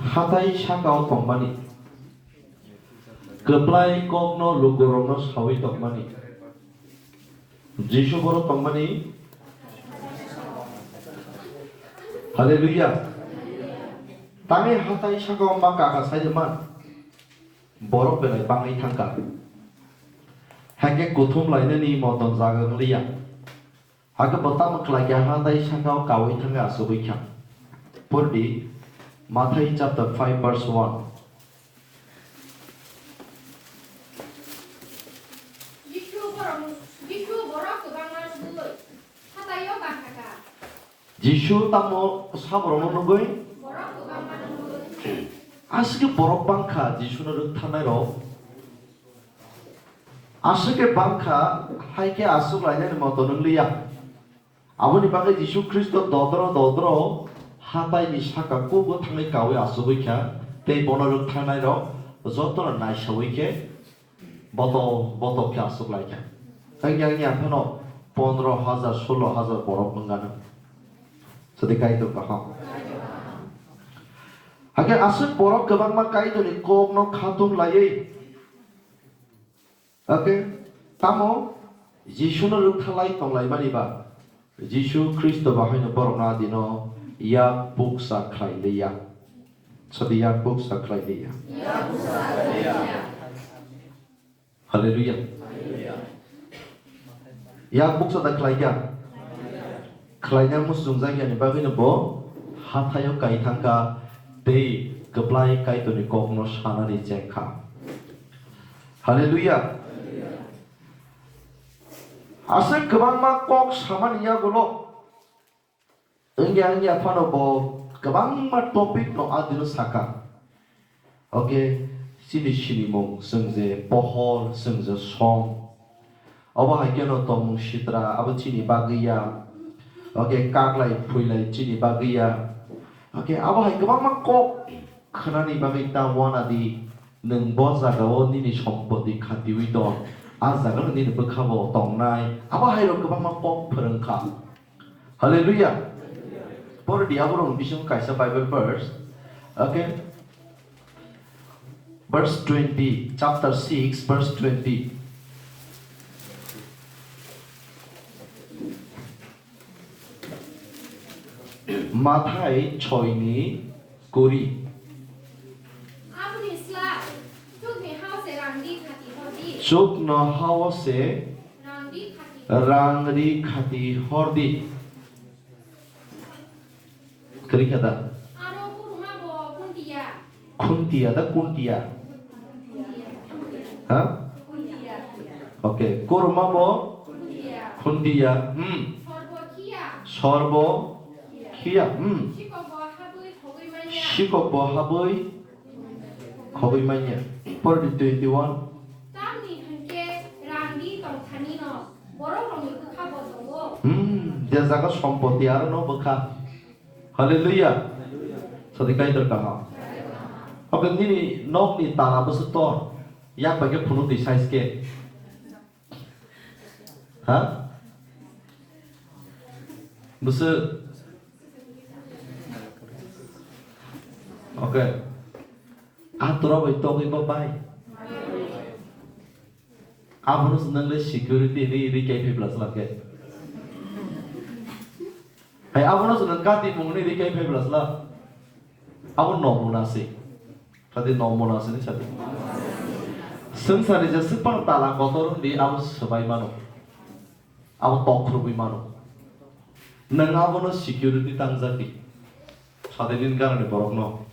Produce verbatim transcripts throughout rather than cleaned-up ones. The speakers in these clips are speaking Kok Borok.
Hathai sakao tongmani, kwplai kokno lugurokno saui tongmani, Jisu boro tongmani. Haleluya. Tangwi hathai sakao ma kaka sai man. Borok belai bangwi thangkha. Hakhe kuthum lainani moton jaga wngliya. Hakhe bo tamo khlaikha, hathai sakao kaui thangwi achugwi kha. Purdi Mathai chapter five verse one. Jisu borok, Jisu borok kwbangma nugwi hathaio bangkha kha. Jisu tamo saborokno nugwi? Borok kwbangma nugwi. Aswkhe borok bangkha Jisuno rwktharnairok. Aswkhe bangkha, hai khe aswk lainani moto nwngliya. Aboni bagwi Jisu Khristo dodro dodro hataini saka kugo thangwi kaui achugwi kha, tei bono rwktharnairok jotono naisaui khe boto boto khe achuk lai kha. Wngya wngya phano pondro hajar, solo hajar borok wngano. Sadi Kaitor kaham. Hakhe aswk borok kwbangma Kaitorni kokno khatung laiwi, okay, tamo Jisuno rwkthalai tonglaimani ba Jisu Khristo bahaino borokno adino yak bukcha khlai liya. Sadi yak bukcha khlai liya. Haleluya. Yak bukcha da khlai kha? Khlaina muchung jakya ni bagwi no bo hathaio kai thangkha tei kwplai Kaitorni kokno sanani chengkha. Haleluya. Aswk kwbangma kok samani yagulo wngya wngya phano bo kwbangma topic no adino saka. Okay, chini sinimung chwng je pohor, chwng je som. Obo hai kheno tongmung sitra, abo chini bagwi ya. Okay, kaklai phuilai chini bagwi ya. Okay, abo hai kwbangma kok khwnani bagwi ta wana di. Nwng bo jagao nini sompoti khatiwi tong, a jagano nini bwkhao tongnai. Abo hai rok kwbangma kok phwrwng kha. Hallelujah. Pore di aborok bisingo kaisa Bible verse. Okay. Verse twenty, chapter six, verse twenty. Mathai choi ni kuri. Aboni sla, chukni hao se rang ri khati hor di. Chukno hao se rang ri khati hor di. Kwrwi kha da? Aro kuruma bo kuntiya. Khuntiya da kuntiya? Ha? Kuntiya. Okay, kuruma bo? Kuntiya. Khuntiya. Hmm. Sorbo khiya. Sorbo khiya. Hmm. Sikok bo habwi khogwi manya. Sikok bo habwi khogwi manya. Pore di twenty-one. Tamni hwnkhe rang ri tongthani no borok rokni bwkha bo tongo. Hmm, je jaga sompoti aro no bwkha. Hallelujah. Sadi Kaitor kaham. Oke, nini nokni tala bwswk tor. Yak bai khe phunuk di size khe. Ha? Bwswk. Oke. Atura bai togwi ba bai. Abono se nang le security ni ri kai phai bla sla khe. Hai abono se nang kati mung ni ri kai phai bla sla. Abo nomuna se. Sadi nomuna se ni sadi. Swngchar ni je swkang tala kotor di abo swbai mano. Abo tok khurubwi mano. Nwng abono security tangjak di. Sadi nini ganani borokno.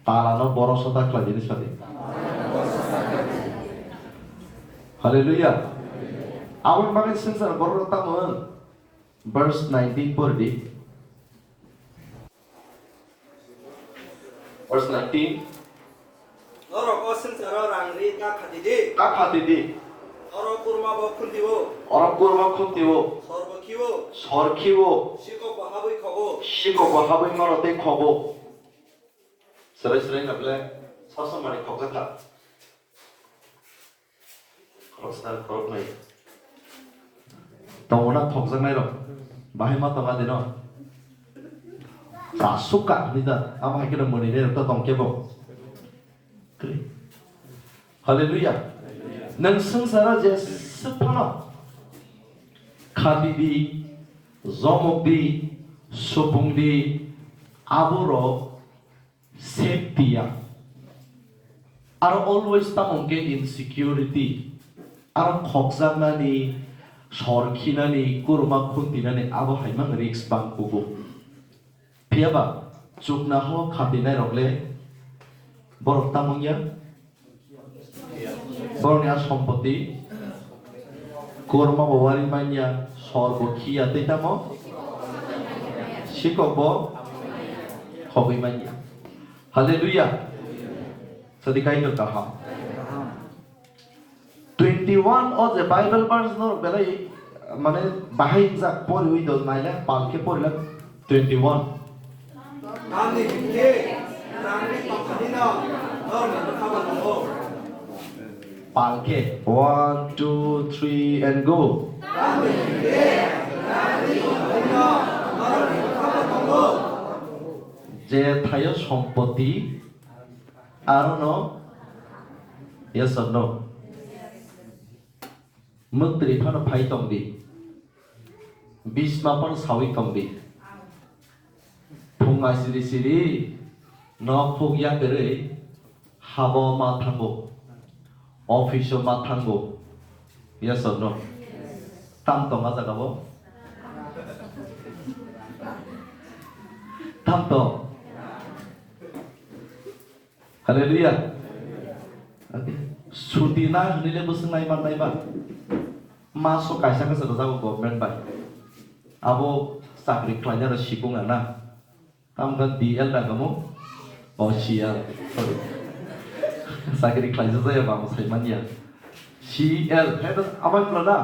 Talano borok sota khlai dini sadi. Hallelujah. Aboni bagwi swngchar borok tamo wng. Verse nineteen pori di. Verse nineteen. Norok o swngcharo rang ri ta khati di. Ta khati di. Oro kurma bo khunti o. Oro kurma khunti o. Sor bo khi o. Sor khi o. Sikok bo habwi khogo. Sikok bo habwi mano tei khogo. Serai serai na ble sasa mani khokjak kha. Khoroksa, khoroknwi. Tongo na thokjaknai rok? Bahai ma tonga dino? Tasukha hinwi da, abo hai kheno mwnwinai rok ta tong kebo. Kwrwi. Hallelujah. Nwng swngcharo jeswk phano khati di, jomok di, supung di, aborok safety ya. Aro always tamo hwnkhe insecurity. Aro khokjaknani, sor khinani, kuruma khuntinani abo hai mang risk bang kugo. Phiya ba chukna ho khatinai rok le borok tamo wngya? Borokni a sompoti korma bo wari manya, sor bo khiya tei tamo sikok bo khogwi manya. Hallelujah. Sadi Kaitor kaham. Twenty one o je Bible verse no belai mane bahai jak poriwi do naile pal khe porilak twenty one. Tamni hinkhe rangni tongthani no norokni bwkhao tongo. Pal khe one, two, three and go. Tamni hinkhe rangni tongthani no norokni bwkhao tongo. Je thaio sompoti arono yes or no? Mwktwi phano phai tong di. Bisma phano sawi tong di. Phung asiri siri nok phuk ya kwrwi habo ma thango. Office o ma thango. Yes or no? Tam tong a jaga bo? Tam tong. Hallelujah. Suti na hinwi le bwswk nai man nai ba. Maso kaisa khe se rwjago government bai. Abo chakri khlainai rok sikung na. Tamo khe D L na kamo? O C L. Sorry. Chakri khlaijak jaya ba amo sai manya. C L. He to abai bwla na.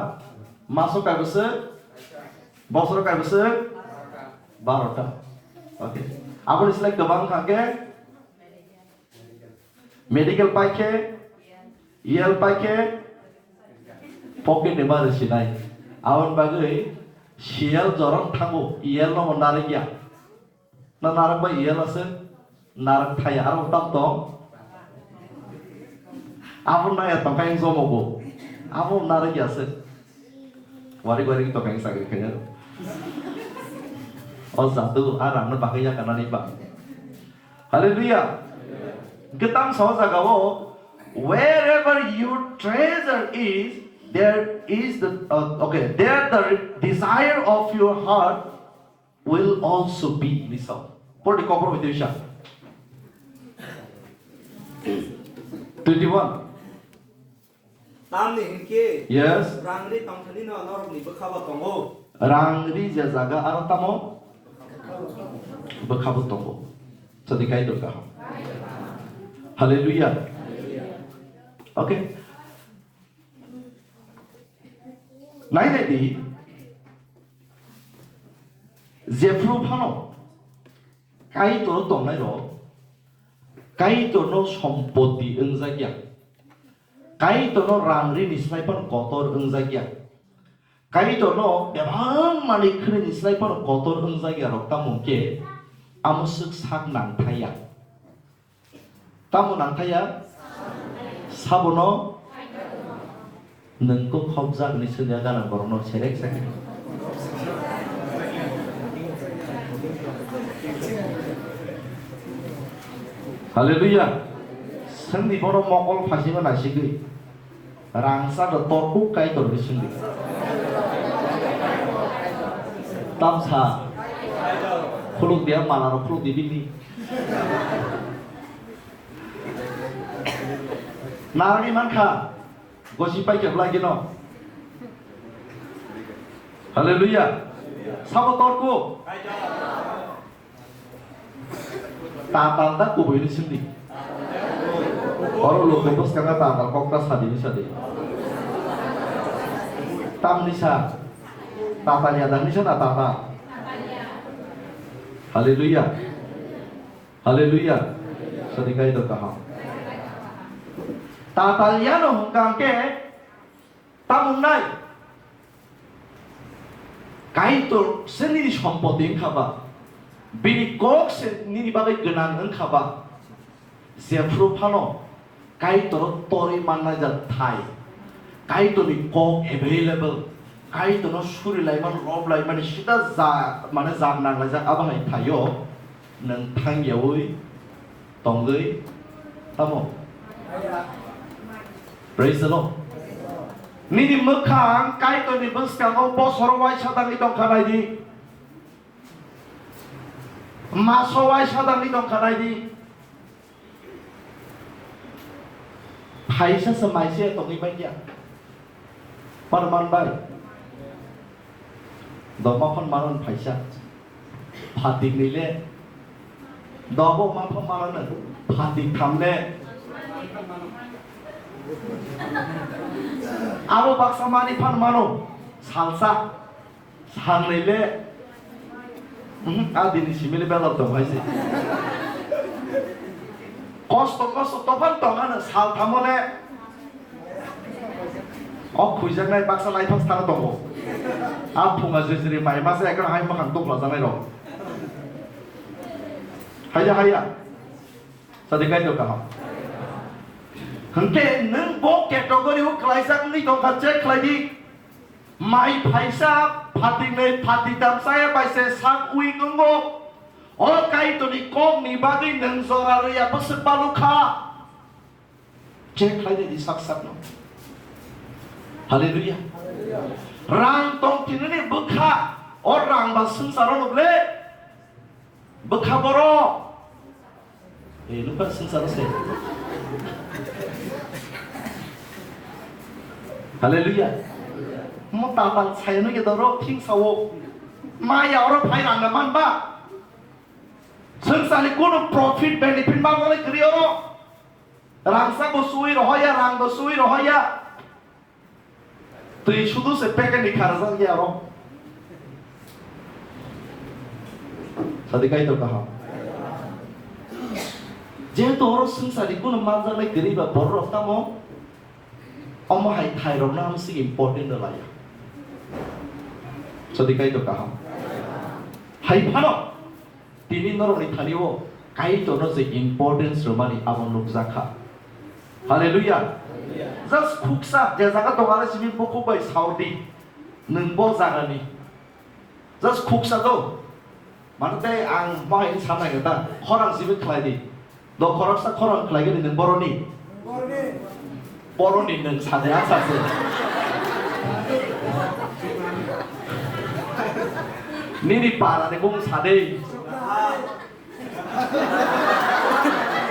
Maso kai bwswk? Bosoro kai bwswk? Barota. Okay. Aboni slai kwbang kha khe? Medical pai khe, E L pai khe, pocket ni ma rwsinai. Aboni bagwi C L jorong thango, E L no bo narwk ya. Na narwk bai E L aswk narwk thaya, aro tam tong. Abo naya tong khe jomo bo. Abo narwk ya aswk. Wari wari tong khe chakri khainai. O jadu, a rang no bagwi ya kanani ba. Hallelujah. Hwnkhe tamo sa o jaga o, "Wherever your treasure is, there is the, uh, okay, there the desire of your heart will also be," hinwi sa o. Por di kokro bai twi sa. Twenty one. Tamni hinkhe yes. Rangri tongthani no norokni bwkha bo tongo. Rangri je jaga aro tamo bwkha bo tongo. Sadi Kaitor kaham. Hallelujah. Okay. Nai nai di. Jephru phano Kaitor tongnai rok Kaitor no sompoti wngjakya. Kaitorno rang rini slai phano kotor wngjakya. Kaitorno bebak manwi khwnini slai phano kotor wngjakya rok tamo khe amo swk sak nang thaya. Tamo nang thaya? Sabono nwng kok khopjak hinwi swngya gana borokno serek sakhe. Hallelujah. Sengdi bono mokol phasima naisigwi. Rangchak rok torkuk Kaitor hinwi sengdi. Tamsa. Khuluk dia mala rok khuluk di bini. Narwgwi mankha. Gosi paikha belai kheno. Hallelujah. Sabo torkuk. Tatal da kubui ni sindi. Oro loko bwskang tatal kokta sadi ni sadi. Tamni sa. Tatal ya dangni sa na tatal. Hallelujah. Hallelujah. Sadi kai to kaham. Tatal ya no hungkang ke. Tamo wngnai? Kaitor se nini sompoti wngkha ba? Bini kok se nini bagwi gwnang wngkha ba, jephru phano Kaitorno torwi mannai jak thai, Kaitorni kok available, Kaitorno suri laimani, rob laimani, sida ja, mane jak nang laijak, abo hai thaio nwng thang yaui tongwi tamo. Praise the Lord. Nini mwkhang Kaitorni bwskango bosoro waisa tangwi tongkha nai di. Maso waisa tangwi tongkha nai di. Phaisa se maise tongwi manya. Mano man bai. Doma phon manon phaisa. Phatik ni le. Dobo ma phon manon phatik tham le. Abo baksa mani phan mano. Salsa. Sangnai le. Mhm, a dini simi le belok tong hai se. Kosto kosto tophan tong ano sal thamo le. O khuijaknai baksa laithok sara tongo. A phunga jisri mai masa ekran hai makhang tupla janai rok. Haya haya. Sadi kai to kaham. Hwnkhe nwng bo category o khlaijak wngwi tongkha, check khlai di. Mai phaisa phatingnwi phatitham chaya bai se sak ui tongo. O Kaitorni kokni bagwi nwng jora rwya bwswk balukha. Check khlai di sak sakno. Hallelujah. Rang tong tinani bwkha. O rang ba swngcharo nukle. Bwkha borok. Eh, nukha swngcharo se. Hallelujah. Mo tatal sayano ke doro thing sawo. Maya oro phai rangna man ba. Swngcharni kono profit benefit ma gole kri oro. Rangsa bo sui rohoya, rang bo sui rohoya. Twi sudu se packet ni kharajak ya aro. Sadi kai to kaham. Jehetu oro swngcharni kono manjaknai kwrwi ba borok rok tamo omo hai thai rok no amsik important no laya. Sadi kai to kaham. Hai phano Tini norokni thani-o Kaitorno je importance rwmani abo nukjakha. Hallelujah. Just khuksa je jaga tongo, aro simi bukhuk bai saudi nwng bo jagani. Just khuksa do. Mane tei ang bahai sanai ta khorang simi khlai di. Do khoroksa khorang khlai gani nwng boroni. Boroni nwng sade a sase. Nini para ni bung sade.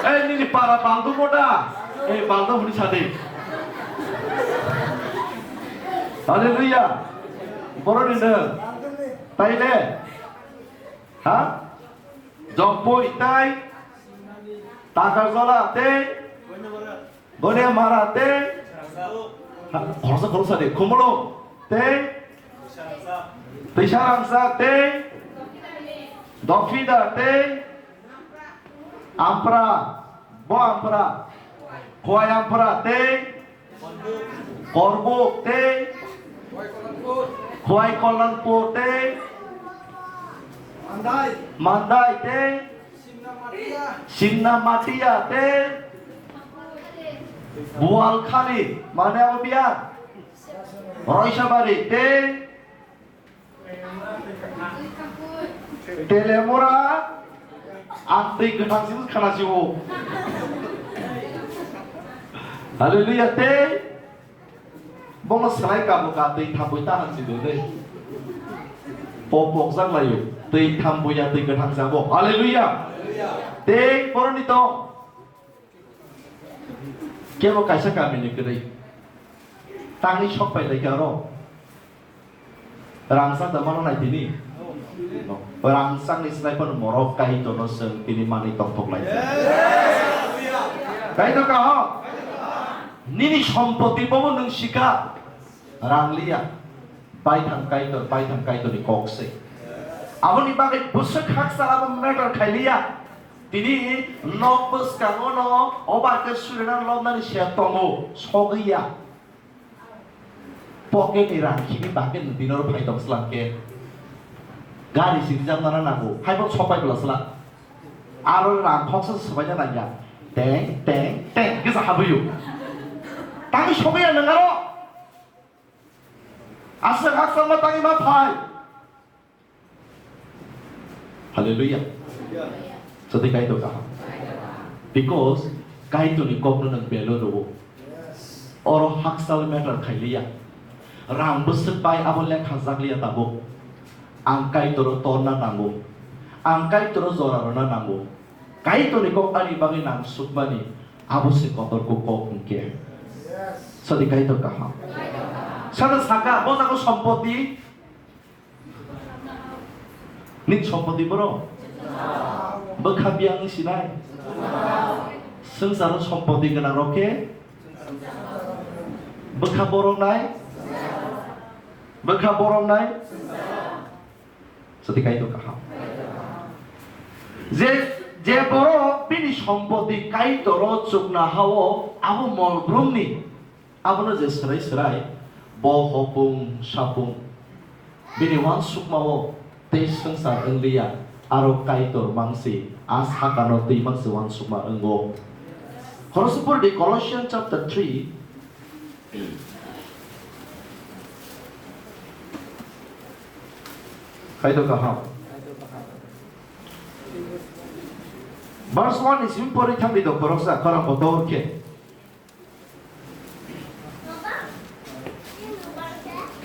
Eh, nini para bangdu moda. Eh, bangdu huni sade. Hallelujah. Boroni nwng. Taile. Ha? Jongpui tai. Takarjala tei. Goniamara tei, ha, khoroksa khoroksa de, Khumulwng tei, Twisarangsa tei, Dophida tei, Ampra, bo Ampra, Khowai Ampra tei, Korbuk tei, Khowai Kollanpur tei, Mandai tei, Simna Matia tei Bualkhali, mane abo biya Roisabari tei Telemura, ang twi kwthang simi khana sio. Hallelujah tei Bono swlai kabo ka twi thambui ta hansi do de. Pok pok jak laio. Twi thambui ya twi kwthang jabo. Hallelujah. Tei boroni tong. Kebo kaisa kami ni kwrwi. Tangni sok pai lai karo. Rangchak da mano nai tini. Rangchak ni slai phano morok kai tono chwng tini manwi tongthok lai. Kai to kaho. Nini sompoti bobo nwng sika. Rang liya, baithang Kaitor, baithang Kaitorni kok se. Aboni bagwi bwswk hakchal abo matter khai liya. Tini nok bwskango no oba khe surina lobnani se tongo, sogwi ya. Pocket ni rang khini bagwi no dinor phai tong slang khe. Gari sijak nana nango, hai bo sopai bwla sla. Aro rang khoksa swbaina nangya. Teng, teng, teng, kisa habwiyo. Tangwi sobai ya nwng aro. Aswk hakchangma tangwi ma phai. Hallelujah. Sadi Kaitor kaham. Because Kaitorni kokno nwng belo rwo. Oro hakchal matter khailiya. Rang bwswk bai abo lekha jakliya tabuk. Ang Kaitoro torna nango. Ang Kaitoro jora rwna nango. Kaitorni kok ani bagwi nang sukmani abo se kotor kok hwnkhe. Sadi Kaitor kaham. Sana saka bo jago sompoti. Nini sompoti borok? Bwkha biyang ni sinai? Swngcharo sompoti gwnang rok khe? Bwkha borok nai? Bwkha borok nai? Sadi Kaitor kaham. Je, je borok bini sompoti Kaitoro chukna hao abo mol brumni. Abono je swrai swrai bo hopung sapung bini uansukmao tei swngchar wngliya, aro Kaitor mangsi a sakano twi mangsi uansukma wngo. Khoroksa pori di Colossians chapter three. Kaitor kaham. Verse one ni simi pori thangdi do khoroksa khorang kotor khe.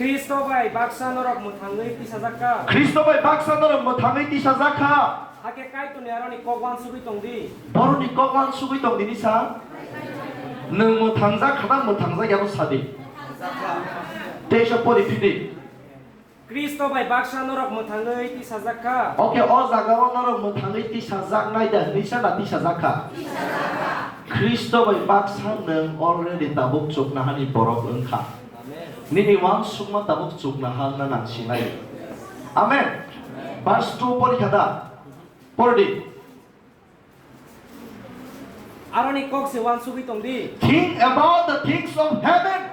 Khristo bai baksa norok mwthangwi tisajak kha. Khristo bai baksa norok mwthangwi tisajak kha. Hakhe Kaitorni aroni kok uansugwi tong di. Boroni kok uansugwi tong di ni sa. Nwng mwthangjak kha na mwthangjak ya bo sa di. Teisa pori phi di. Khristo bai baksa norok mwthangwi tisajak kha. Oke, o jagao norok mwthangwi tisajaknai da hwnwi sa na tisajak kha? Khristo bai baksa nwng already tabuk chuknahani borok wngkha. Nini uansukma tabuk chuknaha wngna nangsinai. Amen. Verse two pori kha da? Pori di. Aroni kok se uansugwi tong di. Think about the things of heaven,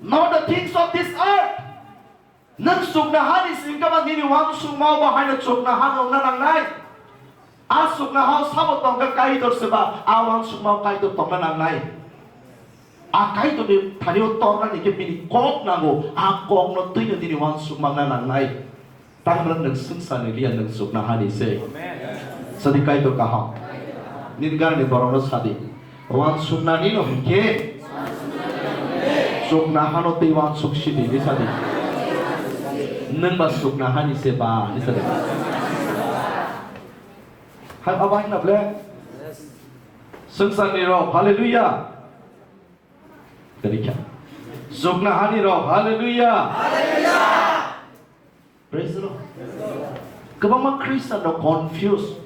not the things of this earth. Nwng chuknahani simi khe ba nini uansukmao bo haino chuknaha wngna nangnai. A chuknahao sabo tongkha Kaitor se ba, a uansukmao Kaitor tongna nangnai. A Kaitorni thanio tornani khe bini kok nango, a kokno twino nini uansukma wngna nangnai. Tamni nwng swngcharni liya, nwng chuknahani se. Sadi Kaitor kaham. Nini garni borokno sadi. Uansuknani no hwnkhe chuknahano tei uansuk sidi, ni sadi. Nwng ba chuknahani se ba, ni sadi. Hai abo hai na ble? Swngcharni rok, hallelujah. Kwrwi kha. Chuknahani rok, hallelujah. Praise the Lord. Kwbangma Christian rok confuse.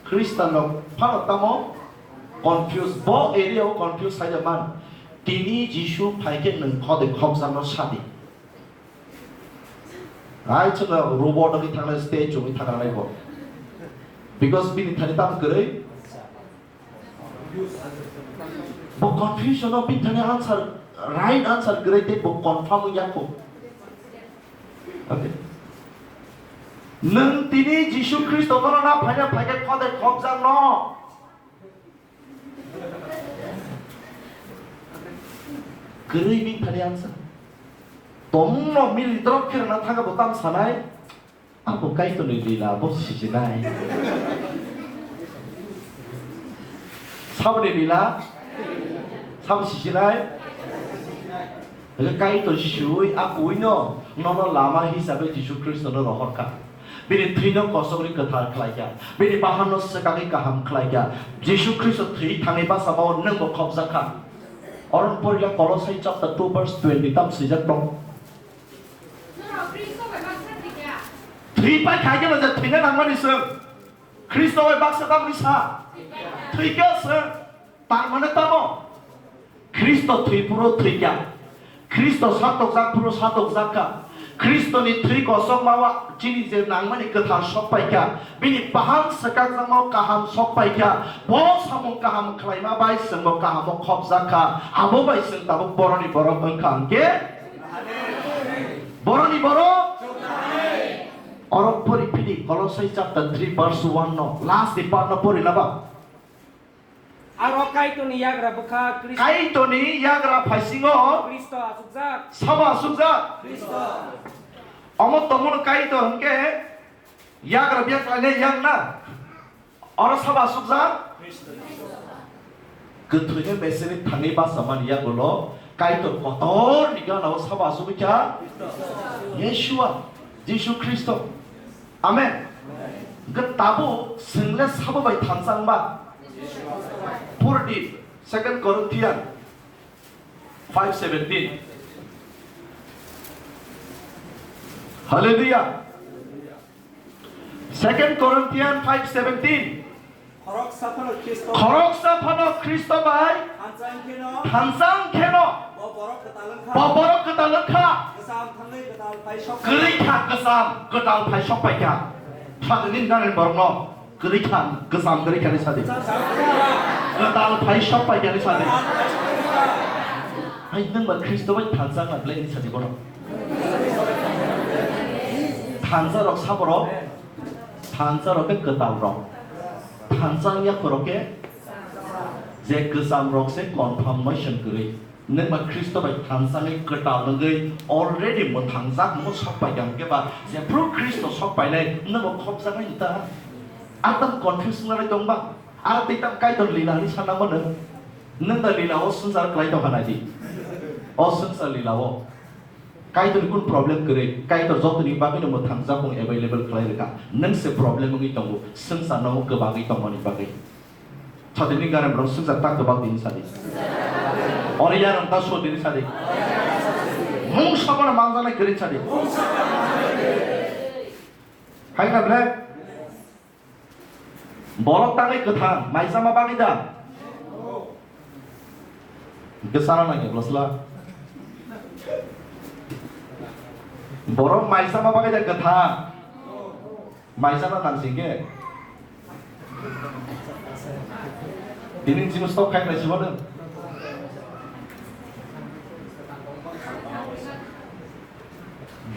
Christian rok phano tamo confuse. Bo area o confuse hai man. Tini Jisu phai khe nwng khodek khobjakno sadi. Ai chwngno robot wngwi thangnai, statue wngwi thangnai bo. Because bini thani tam kwrwi. Bo confusion o bini thani answer, right answer kwrwi tei bo confirm wngya kho. Okay. Nwng tini Jisu Khristo no na phaina phaikhe khodek khobjakno. Kwrwi bini thani answer. Tongno mili drop khe rwna thangkhe bo tam sanai. Abo Kaitorni lila, bo sijinai. Saboni lila, sabo sijinai. Hwnkhe Kaitor siui a kuino nono lama hisabe Jisu Khristono rohorkha. Bini thwino kosogwi kwthar khlaikha. Bini bahanno swkagwi kaham khlaikha. Jisu Khristo thwi thangwi bwskango nwngbo khobjakha. Oro porila Kolosai chapter two verse twenty tam swijak tong. Thwi pai khai khe no je thwina nangmani swng. Khristo bai baksa tamni sa? Thwi khe swng. Tar mane tamo? Khristo thwi phuru thwi kha. Khristo satokjak phuru satokjak kha. Khristoni thwi kosokma o chini je nangmani kwthar sok pai kha. Bini bahan swkakjakma o kaham sok pai kha. Bo samung kaham khlaima bai chwngbo kaham o khobjak kha. Abo bai chwng tabuk boroni borok wng kha hwnkhe. Boroni borok. Oro pori phili Kolosai chapter three verse one no, last ni part no pori na ba? Aro Kaitorni yagra bwkha Khristo. Kaitorni yagra phaisingo Khristo asukjak. Sabo asukjak? Khristo. Omo tongmano Kaitor hwnkhe yagra biya khlainai yang na? Oro sabo asukjak? Kwthwino beseni thangwi bachamani yagulo Kaitor kotorni ganao sabo asugwi kha? Yeshua, Jisu Khristo. Amen. Hwnkhe tabuk chwng le sabo bai thansa wngba? Purdi, Second Corinthian five seventeen. Hallelujah. Second Corinthian five seventeen. Khoroksa phano Khristo. Khoroksa phano Khristo bai. Thansa wngkheno. Thansa wngkheno. Bo borok kwtal wngkha. Bo borok kwtal wngkha. Kwcham thangwi kwtal phai sok. Kwrwi kha kwcham, kwtal phai sok pai kha. Sadi nini gana ni borokno. Kwrwi kha, kwcham kwrwi kha ni sadi. Kwtal phai sok pai kha ni sadi. Hai nwng ba Khristo bai thansa wngna belai ni sadi bono. Thansa rok sabo rok, thansa rok khe kwtal rok. Thansa wngya khorok khe je kwcham rok se confirmation kwrwi. Nwng ba Khristo bai thansa wngwi kwtal wngwi already mwthangjak, mo sok pai kha hwnkhe ba jephru Khristo sok painai nwng bo khopjaknai ta. Ar tam confuse wngnai tong ba? Ar tei tam Kaitor lila hinwi sanna mano? Nwng da lila o swngchar kwlai tong kha nai di. O swngchar lila o. Kaitorni kun problem kwrwi, Kaitor jotoni bagwino mwthangjak mung available khlai rwkha. Nwng se problem wngwi tongo, swngcharno kwbangwi tongmani bagwi. Chadini gana borok swngchar ta kwbak dini sadi. Oro yarwng ta so dini sadi. Mung sabana manjaknai kwrwi sadi. Hai na ble? Borok tangwi kwthang, maisama bagwi da? Hwnkhe sana nangya bwsla. Borok maisama bagwi da kwthang? Maisama nang singkhe? Tini chini stop khai nai sibo nwng.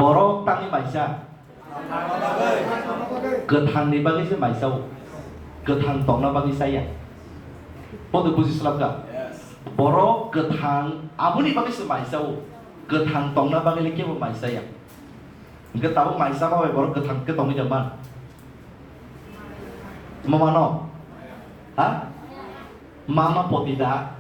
Borok tangwi maisa. Kwthangni bagwi se maisa o. Kwthang tongna bagwi saya. Bodo buji swlapkha. Borok kwthang aboni bagwi se maisa o. Kwthang tongna bagwi le kebo maisa ya. Hwnkhe tabuk maisa ma bai borok kwthang khe tongwi tongma. Mama no? Ha? Mama poti da.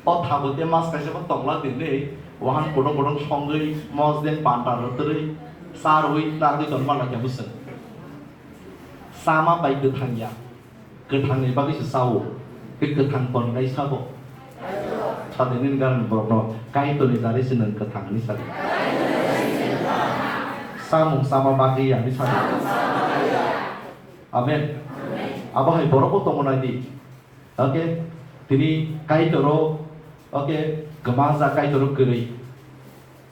O thago de mas kaisa bo tongla dinwi, wahan kudung kudung songwi, mosdeng panta rwtwrwi, charwi, narwi tongma lai khe bwswng. Chama bai kwthang ya, kwthangni bagwi se chao, tei kwthang tongnai sabo. Sadini gana ni borokno Kaitorni jari se nwng kwthang hinwi sadi. Samung chama bagwi ya hinwi sadi. Amen. Abo hai borok bo tongma nai di. Oke, tini Kaitoro, oke, kwmajak Kaitoro kwrwi.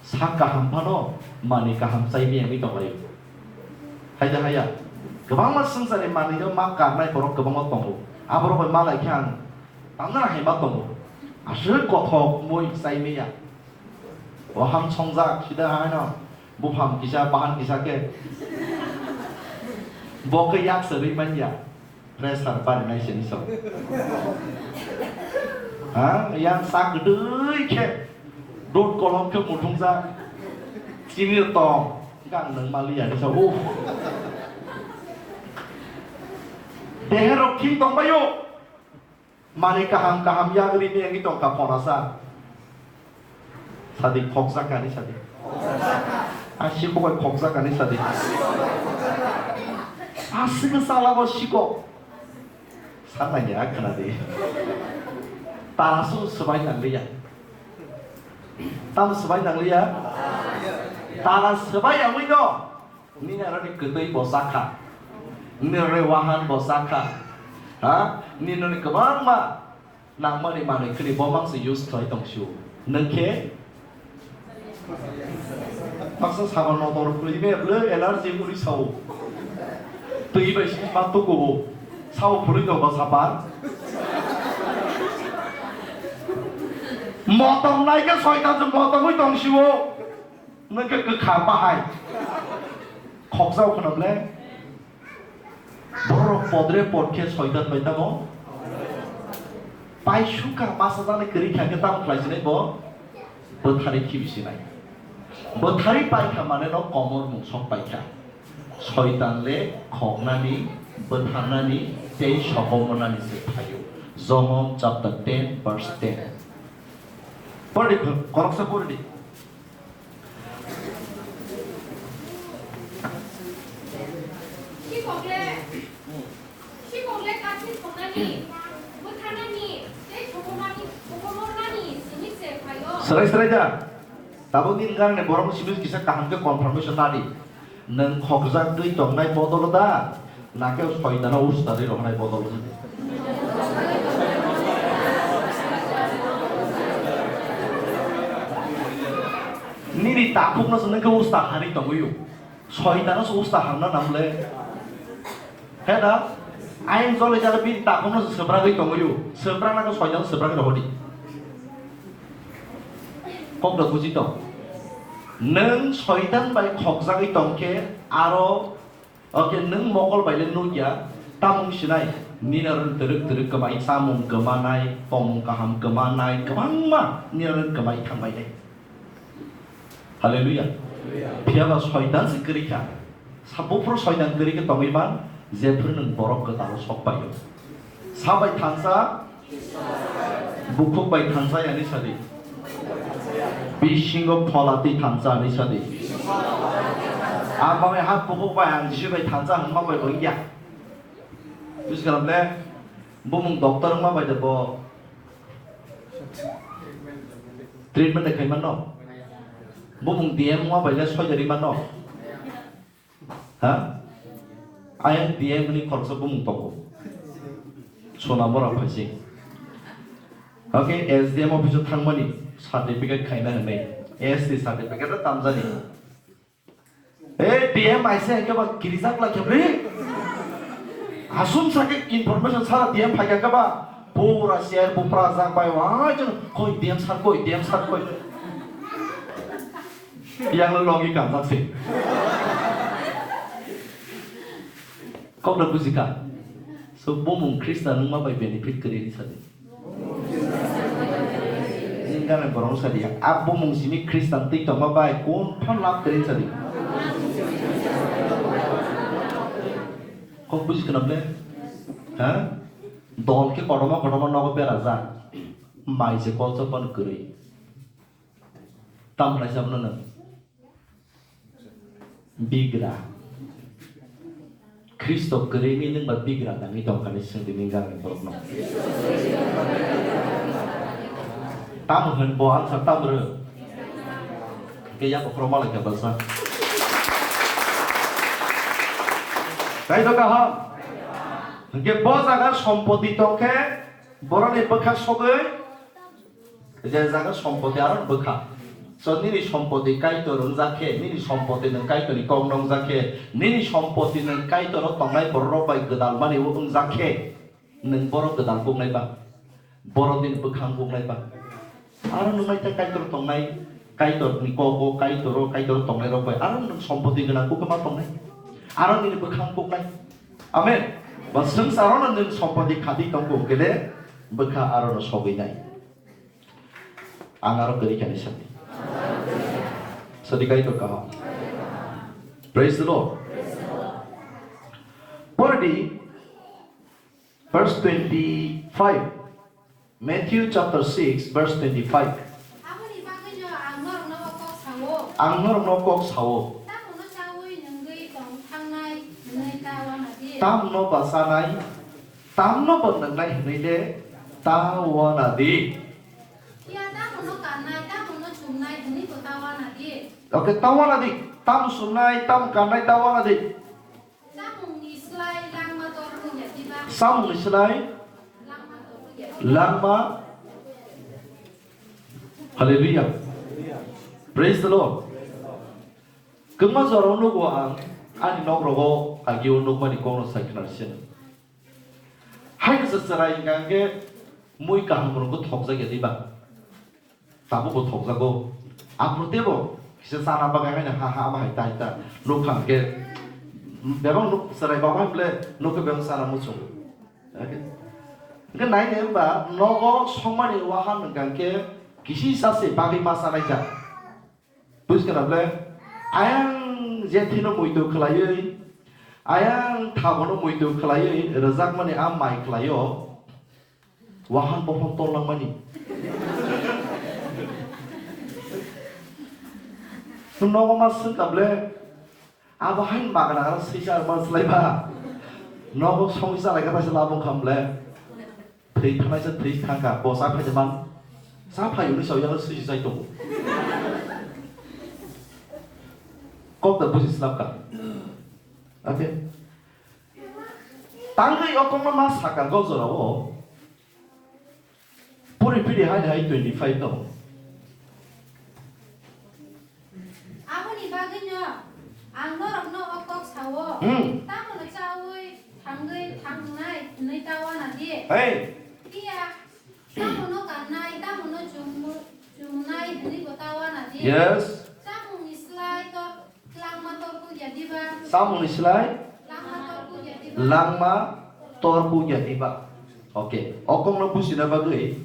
Sak kaham phano manwi kaham chai miyangwi tonglaio. Hai da haya. Kwbangma swngcharni manwi no ma karnai borok kwbangma tongo. Aborok bai malai khe ang tamna hai ma tongo. Aswk kothok mui chai miya. Waham songjak sida haino buphang kisa bahan kisa khe. Bo khe yak se rwi manya. Pressure barinai se ni so. Ha, yang sak dui khe. Dot kolom khe muthungjak. Chini tong. Gang nang mali ya ni so. Uh. Dehe rok thing tong bayo. Mani kaham kaham yagri ni yangi tong ka phona sa. Sadi khokjak kani sadi. Asiko bai khokjak kani sadi. Asiko sala bo siko. Sana ya khana di. Tala su sebai nang liya. Tam sebai nang liya. Tala sebai yang wino. Nini aroni kwtwi bo chakha. Nini aroni wahan bo chakha. Ha? Nini aroni kwbangma nangmani manwi khwni bo mangse use khlai tong sio. Nwng khe baksa saban no tor khwlai me bwlwi allergy uri sao. Twi bai si ma tuku bo. Sao phurwi no ba saban. Motom nai khe soitan se motom ui tong sio. Nwng khe kwkha bahai. Khokjao kheno ble. Borok podre pod khe soitan bai tamo. Paisuka masa jani kwrwi kha khe tamo khlai sinai bo. Bwthari khibi sinai. Bwthari paikha mane no komor mung sok paikha. Soitan le khoknani, bwtharnani, tei sokomornani se phaio. Jomon chapter ten verse ten. Pori di, khoroksa pori di. Sikokle, sikokle kathi thoknani, bwtharnani, tei sokomornani, sokomornani simi se phaio. Serai serai da. Tabuk nini ganani borokni simi kisa kaham khe confirmation nadi. Nwng khokjagwi tongnai bodol da, na khe soitano ustadi rohonai bodol? Nini takhukno se nwng khe usta harwi tongwi o. Soitano se usta harna namle. He da? Ayang joli jala bini takhukno se swbragwi tongwi o. Swbrangna khe soitano swbragwi rohodi. Kok da buji tong. Nwng soitan bai khokjagwi tong khe aro, oke, nwng mokol bai le nukya, tamung sinai, nini aro twrwk twrwk kwmai, chamung kwmanai, tongmung kaham kwmanai, kwbangma nini aro kwmai thangbai nai. Hallelujah. Phiya ba soitan se kwrwi kha. Sa buphuru soitan kwrwi khe tongwi man, jephuru nwng borok kwtalo sok paio. Sa bai thansa, bukhuk bai thansa yani sadi. Bisingo phola twi thansa ani sadi. Ang bangwi ha bukhuk bai ang Jisu bai thansa hwnma bai bo wngya. Buji kha le, bumung doctor wngma bai de bo treatment de khai manno. Bumung D M wngma bai le soi de ri manno. Ha? Ayang D M ni khoroksa bumung tongo. Sona mora phaising. Oke, S D M office o thangmani certificate khaina hwnwi. S T certificate o tamjani. Ei, D M aise hwnkhe ba kirijak lai khe bri. Asum sakhe information sara D M phaikha khe ba. Pura share bupra jak bai, wai chwng, "Koi D M sir, koi D M sir, koi." Yang lo logi kanjak se. Kok da buji kha. So, bumung Khristan wngma bai benefit kwrwi ni sadi. Nini gana borok sadi. A bumung simi Khristan twi tongma bai kun phan lab kwrwi sadi. Kok buji kha na ble? Ha? Dol khe kotorma kotorma nogo berajak. Mai se kolchok phano kwrwi. Tamo khlai sabo no nwng? Bigra. Khristo kwrwini nwng ba bigra nangwi tongkha ni swng di nini gana borokno. Tamo hwn bo answer tamo rw? Khe yakophoro malai kha bwsa. Kaitor kaham. Hwnkhe bo jaga sompoti tongkhe borokni bwkha sogwi je jaga sompoti aro bwkha. So nini sompoti Kaitor wngjak khe, nini sompoti nwng Kaitorni kok nongjak khe, nini sompoti nwng Kaitoro tongnai bororok bai gwdalmani wngjak khe, nwng borok gwdal kuknai ba, borok nini bwkhang kuknai ba. Aro nwng naitha Kaitor tongnai, Kaitorni kok o, Kaitoro, Kaitoro tongnairok bai aro nwng sompoti gwnang kukma tongnai. Aro nini bwkhang kuknai. Amen. Ba swngcharono nwng sompoti khadi tongkhe le bwkha arono sogwi nai. Ang aro kwrwi kha ni sadi. Sadi Kaitor kaham. Praise the Lord. Pore di verse twenty-five. Matthew chapter six verse twenty-five. Aboni bagwino ang norokno o kok sao. Ang norokno kok sao. Tamono chaui nwngwi tong thangnai hwnwi ta uana di. Tamno ba chanai, tamno ba nwngnai hwnwi le ta uana di. Phiya tamono kannai, tamono chumnai hwnwi bo ta uana di. Okay, ta uana di. Tamo chumnai, tamo kannai, ta uana di. Samungni slai langma tor wngya diba? Samungni slai langma tor wngya. Langma. Hallelujah. Praise the Lord. Kwbangma jorao nugo ang, ani nok rogo agio nukmani kokno sai khna sino. Hai kwsa chwrai hwnkha hwnkhe mui kaham rwngkhe thokjakya diba? Tabukbo thokjago. Aphuru teibo kisa chana bagwi haino ha ha ama hai ta hai ta nukha hwnkhe Bebak nuk chwrai kok hai bole nuk bebak sana muchung. Okay. Hwnkhe nai nai ba nogo songmani wahan hwnkha khe kisi sa se bagwi ma sanai jak. Buji kana bole? Ayang jethi no muitu khwlaiwi, ayang thabo no muitu khwlaiwi rwjakmani a mai khwlaio. Wahan bophang tol langmani. Nogo ma swngkha bole, abo hain magana aro swisa aro man slai ba. Nogo songwi salai kha taisa labung kham bole. Thwi thanai se thwi thangkha, bo cha phai man. Cha phai uni sao yang swisi chai tongo. Kok da buji slap ka. Okay. Tangwi okongno ma sakha go jorao. Puri piri hai hai twenty five no. Aboni bagwino ang norokno o kok sao. Hmm. Tamono chaui thangwi thangnai hwnwi ta uana di. Hey. Phiya tamono kannai, tamono chumnai hwnwi bo ta uana di. Yes. Chamungni slai to Langma tor kukya diba? Samungni slai langma tor kukya diba? Langma tor kukya diba? Okay. Okongno busina bagwi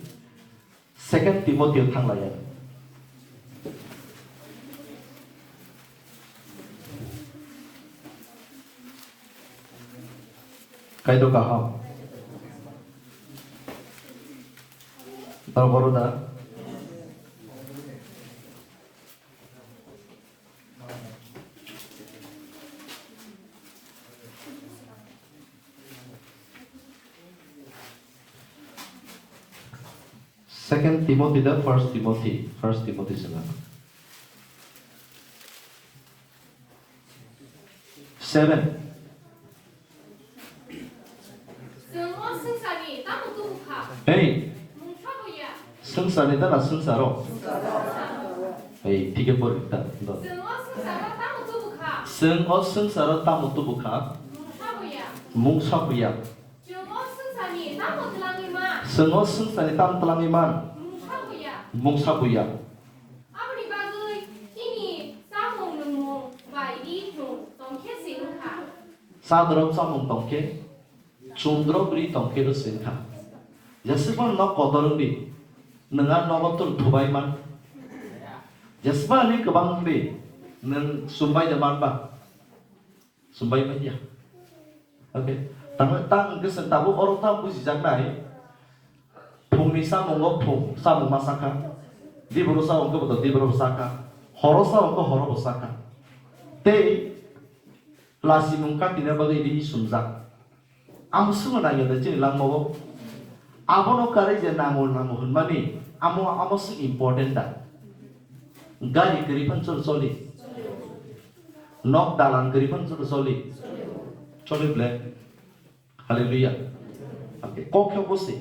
Second Timothy thanglaiya. Kaido kaham. Tor boro da. Second Timothy da, First Timothy, First Timothy swnam. Seven. Chwng o swngcharni tamo tubu kha? Hey. Mungsa bo ya. Swngcharni da na swngcharo? Hey, thike por ta. Chwng o swngcharo tamo tubu kha? Chwng o swngcharo tamo tubu kha? Mungsa bo ya. Mungsa bo ya. Chwng o swngcharni tamo twlangwi man? Chwng o swngcharni tamo twlangwi man? Mungsa bo ya. Mungsa bo ya. Aboni bagwi chini chamung nwngmung bai ri thung tongkhe se wngkha. Chadorok chamung tongkhe, chumdrok ri tongkhe rw se wngkha. Jeswkma nok kotor wngdi, nwng a nogo tor thubai man. Jeswkma ni kwbang wngdi, nwng chumbai de man ba. Chumbai manya. Okay. Tamo tang hwnkhe chwng tabuk oro tamo bujijaknai. Phungni samungo phung samung ma sakha. Diboro samungo bodo diboro bo sakha. Horo samungo horo bo sakha. Tei lasimung katina bagwi ri sumjak. Amo swngno naiya da chini langmao. Abono karwi je nango nango hwnmani amo amo swk important da. Gari kwrwi phano chwng choli. Nok dalan kwrwi phano chwng choli. Choli ble. Hallelujah. Okay, kok khe bose.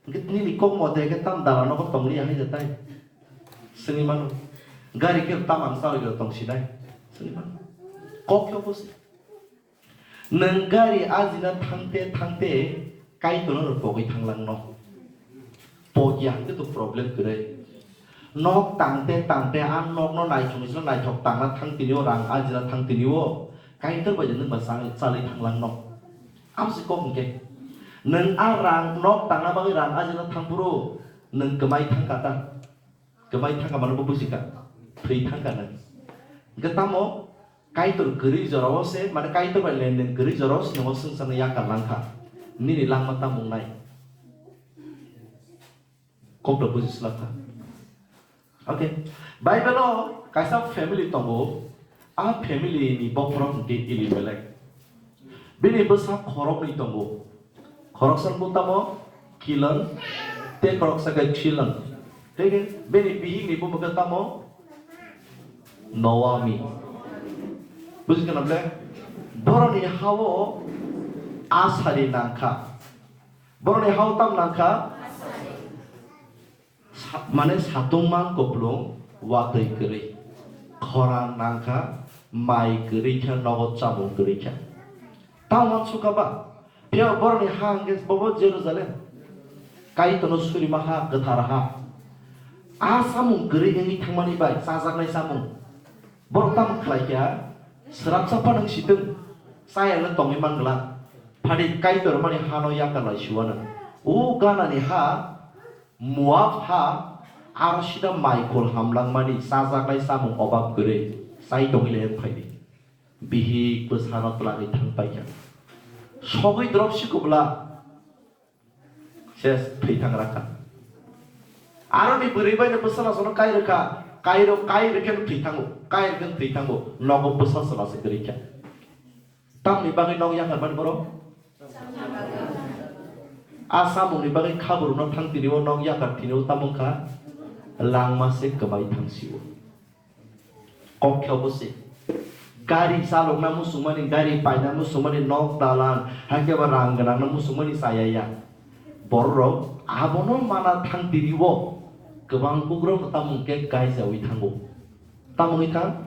Hwnkhe nini kok mote khe tam dalan nogo tong liya hai jatai. Swngwi mano. Gari khe tam ang chawio tong sinai. Swngwi mano. Kok khe bose. Nwng gari ajina thangte thangte Kaitorno rw pogwi thanglang no. Pogya hwnkhe to problem kwrwi. Nok tangte tangte a nokno naithok ni salo naithok tangna thang tini o, rang ajina thang tini o, Kaitor bai nwng ba chang-, chalwi thanglang no. Amo se kok hwnkhe. Nwng a rang nok tangna bagwi rang ajina thang phuru nwng kwmai thang kha ta. Kwmai thangkha mano bo bujikha, thwi thangkha nang. Hwnkhe tamo Kaitor kwrwi jorao se, mane Kaitor bai lenden kwrwi jorao se nogo swngcharno yakar langkha. Nini langma tamo wngnai? Kokno bujislak kha. Okay. Bible o kaisa family tongo. A family ni bokhorok hwnkhe Elimelek. Bini bwsa khoroknwi tongo. Khoroksa wngkha tamo Kilon, tei khoroksa khe Chilon. Tei khe bini bihikni bumung khe tamo Naomi. Buji kana ble? Boroni ha-o asari nangkha. Boroni ha-o tam nangkha? Sa-, mane satung mang kuplung, watwi kwrwi, khorang nangkha, mai kwrwi kha, nogo chamung kwrwi kha. Tamo mansukha ba? Phiya boroni ha hwnkhe bobo Jerusalem. Kaitorno surima ha, kwthar ha. A samung kwrwi wngwi thangmani bai chajaknai samung. Borok tamo khlai kha, srapsa phano wng si thung, Chayalno tongwi man glak. Phadi Kaitor mani hano yakar lai suwano. O Ganani ha, Moab ha, aro sida Maikol hamlangmani chajaknai chamung obab kwrwi chai tongwi le phaidi. Bihik bwsano twlangwi thang paikha. Sogwi drop sikubla. Ses thwi thang rakha. Aroni bwrwi bai no bwsala sono kai rwkha, kai rw-, kai rwkhe no thwi thango, kai rwkhe no thwi thango, nogo bwsa chwla se kwrwi kha. Tamni bagwi nok yakar mani borok? A samungni bagwi khaburno thang tini o nok yakar tini o tamo wngkha? Langma se kwbai thang si o. Kok khe obo se. Gari chalokna muchungmani, gari paina muchungmani, nok dalan, hai khe ba rang gwnangno muchungmani chaya ya. Bororok abono mana thang tini o kwbang bugrok tamo hwnkhe gaijaui thango. Tamo wngwi thang?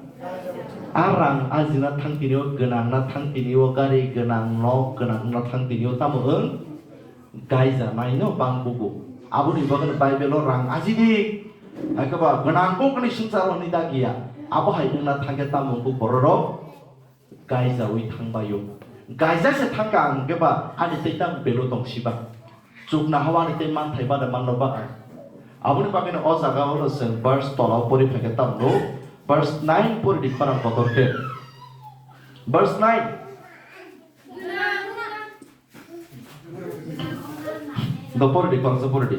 A rang ajina thang tini o, gwnangna thang tini o, gari gwnang, nok gwnangna thang tini o, tamo wng? Gaijanaino bang bugo. Aboni bagwino Bible-o rang ajidi. Hai khe ba gwnang kok ni swngcharo hwnwi dagiya. Abo hai wngna thangkhe tamo wngkuk bororok gaijaui thangbaio. Gaija se thangkha ang khe ba ani tei tamo belo tong siba. Chukna hao ani tei manthai bada manno ba ang. Aboni bagwino o jaga o chwng verse tola o pori phaikhe tamo nuk. Verse nine pori di khorang kotor khe. Verse nine. Do pori di, khoroksa pori di.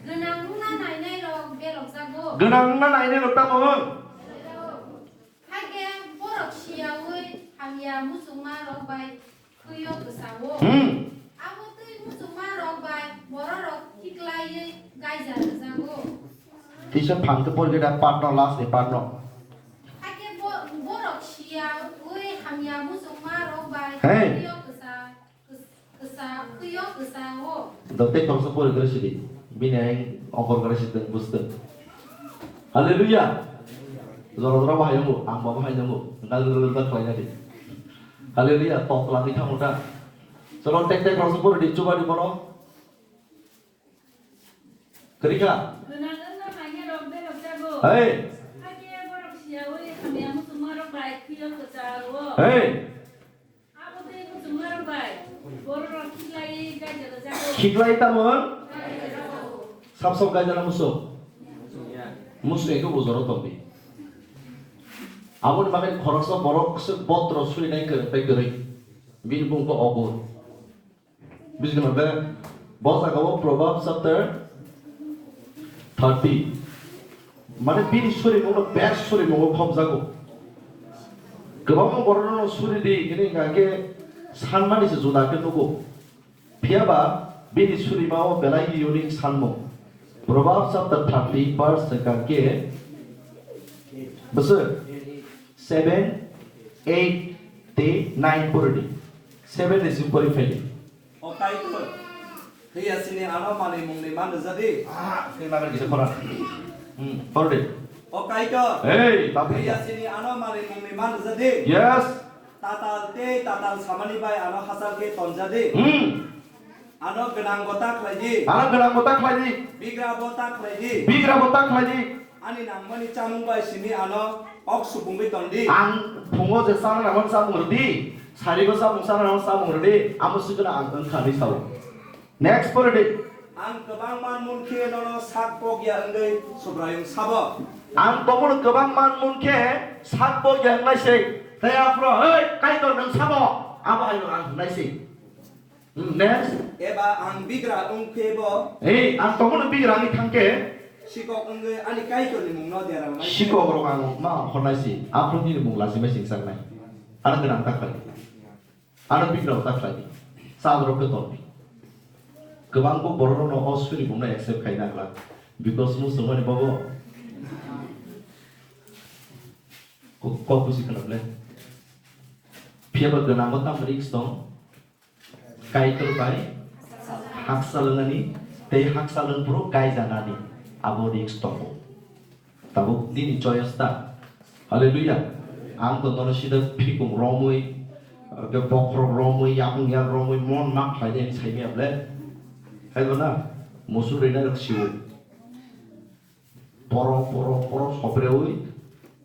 Gwnang wngna nainai rok belokjago. Gwnang wngna nainai rok tamo wng? Belok. Hakhe borok siyaui hamya muchungma rok bai khwio kwchao. Hmm. Abo twi muchungma rok bai bororok khiklaiwi gaija rwjago. Tisa phan khe pori khe da part no, last ni part no. Hakhe bo-, borok siyaui hamya muchungma rok bai Hey. Khwio kwcha, kwch-, kwcha, khwio kwchao. Do tei khoroksa pori khe sidi. Bini ayang ongkor khe sidi bwswk. Hallelujah. Jora jora bahai nango, ang bo bahai nango. Ngal ngal ngal khlai nadi. Hallelujah. Tok twlangwi thango ta. Chwlo tek tek khoroksa pori di, chuba di bono. Kwrwi kha? Gwnang wngna nainai rok belokjago. Hey. Hakhe borok siyaui hamya muchungma rok bai khwio kwchao. Hey. Abo tei muchungma rok bai bororok khiklaiwi gaija rwjago. Khiklai tamo? Gaija rwjago. Sab sab gaija na muchung? Muchung ekhe ujoro tongdi. Aboni bagwi khoroksa borok se botro surinai kwrwng tei kwrwi. Bini bumung khe Ogur. Bujikhna be, bo jaga o Proverbs chapter thirty. Mane bini surimungo best surimungo khobjago. Kwbangma borokno suri di hwnwi hwnkha khe sanmani se juda khe nugo. Phiya ba bini surima o belai unique sanmung. Proverbs chapter thirty verse hwnkha khe bwswk seven, eight tei nine pori di. Seven ni simi pori phai di. O Kaitor, thwi ya sini ano manwi mungni man rwja di. Ah, thwi magar kisa pora. Hmm, pori di. O Kaitor, hey, tabuk thwi ya sini ano manwi mungni man rwja di. Yes. Tatal tei tatal samani bai ano hachal khe tonja di. Hmm. Ano gwnang bo ta khlai di. Ano gwnang bo ta khlai di. Bigra bo ta khlai di. Bigra bo ta khlai di. Ani nangmani chamung bai simi ano ok supungwi ton di. Ang phungo je chana nangmani chamung rw di. Sarigo chamung chana nangmani chamung rw di. Amo swkeno ang wngkha hinwi sao. Next pori di. Ang kwbang man mun khe nono sak pok ya wngwi Subraiyung sabo. Ang tomono kwbang man mun khe sak pok ya wngnai se. Tei aphuru, "Hei, Kaitor, nwng sabo?" Abo hai ang hwngnai se. Hmm, next. Eba ang bigra wng khe bo. Ei, ang tomono bigra wngwi thang khe. Sikok wngwi ani Kaitorni mungno dera rwnai. Sikok rok ang ma honnai se. Aphuru nini mung lachimai singchaknai. Ano gwnang ta khlai. Ano bigra ta khlai. Chal rok khe tong. Kwbang bo borok rokno o suri mungno accept khai nang glak. Because muchungmani bobo. Ko-, kok busi khwna ble. Phiya ba gwnango tamo risk tong? Kaitor bai haksa lwngnani tei haksa lwngphuru gaijanani abo risk tongo. Tabuk nini choice ta. Hallelujah. Ang to nono sida phikung romwi, ke bokhorok romwi, yapung yak romwi, mon mak khlai de saimaya ble. Hai bo na, musu rina rok siwo. Poro, poro, poro, sopre ui,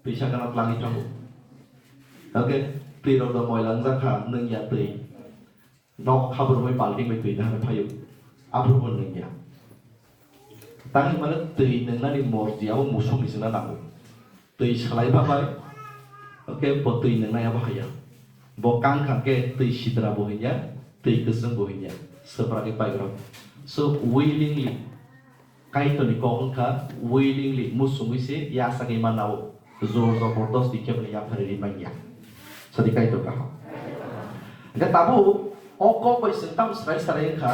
pisa kana tlangi thango. Okay, twi rok do moila wngjak kha, nwng ya twi. Nok habor bai balting bai twi dahar phaio. Aphuru bo nwng ya. Tangwi mano twi nwngnani morji abo musuk ni sina nango. Twi salai pha bai. Okay, bo twi nwngnai abo haya. Bo kang kha khe twi sidra bo hinya, twi kwchwng bo hinya. Swpra khe pai rok. So willingly Kaitorni kok wngkha willingly, muchungwi se yachagwi mannao, jor jobordosti khe bono yaphari ri manya. Sadi Kaitor kaham. Hwnkhe tabuk o kok bai chwng tamo srai srai wngkha,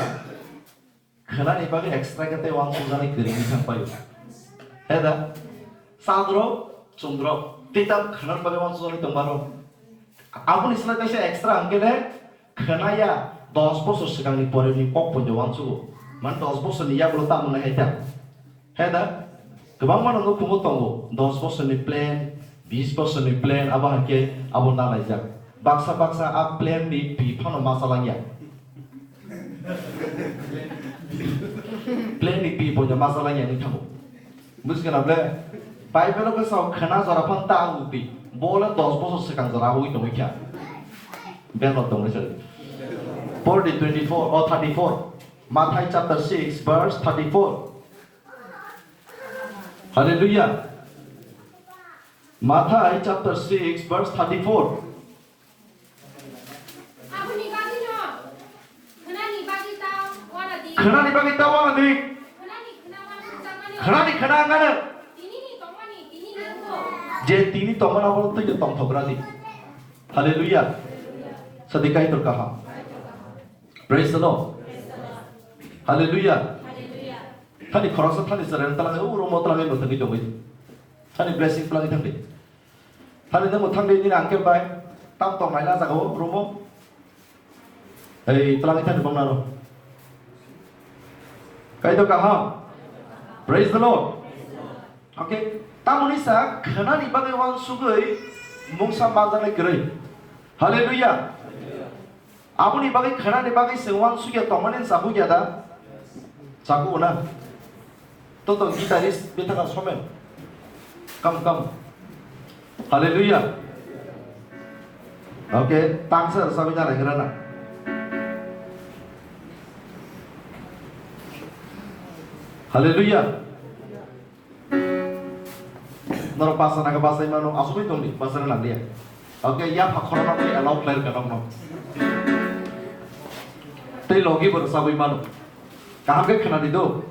khwnani bagwi extra khe tei uansukjaknai kwrwngwi thang paio. He da? Chadrok, chumdrok, tei tamo khwnani bagwi uansukjaknai tongmano. Aboni slai kaisa extra hwnkhe le, Khwnaya, dos bosor swkangni poreni kok poito uansugo. Mane dos bosorni yagulo tamo nai hai ta. He da? Kwbangma no nukhungo tongo, dos bosorni plan, bis bosorni plan, abo hai khe abo nalaijak. Baksa baksa a plan ni pi phano ma chalangya. Plan ni pi poito ma chalangya wngwi thango. Buji kana ble? Bible o khe sao khwna jora phan ta ang uti. Bo le dos bosor swkang jora ui tongwi kha. Belo tongwi chali. Forty twenty-four, oh, thirty-four. Mathai chapter six, verse thirty-four. Hallelujah. Mathai chapter six, verse thirty-four. Aboni bagwino khwnani bagwi ta uana di. Khwnani bagwi ta uana di. Khwnani khwna uansukjakmani. Khwnani khwna wngano. Tinini tongmani, tini nango. Je tini tongmani abo twi tongthok radi. Hallelujah. Sadi Kaitor kaham. Praise the Lord. Hallelujah. Thani khoroksa thani chwrai twlang o room o twlangwi bo thangwi tongwi. Thani blessing twlangwi thangdi. Thani nang bo thangdi nini uncle bai. Tam tong naila jaga o room o. Ei twlangwi thani bong naro. Kaitor kaham. Praise the Lord. Okay. Tamoni sa khwnani bagwi uansugwi mungsa manjaknai kwrwi. Hallelujah. Aboni bagwi khwnani bagwi se uansukya tongmani chakukya da? Chakugo na? To to guitarist bithaka somen. Come, come. Hallelujah. Okay, tangsa rwchapwi nalai gra na. Hallelujah. Norok basa naga basai mano, asugwi tongdi, basai na nangliya. Okay, ya pha khorokno khe allow khlai rwkha nokno. Tei logi bo rwchapwi mano. Kaham khe khwnadi do.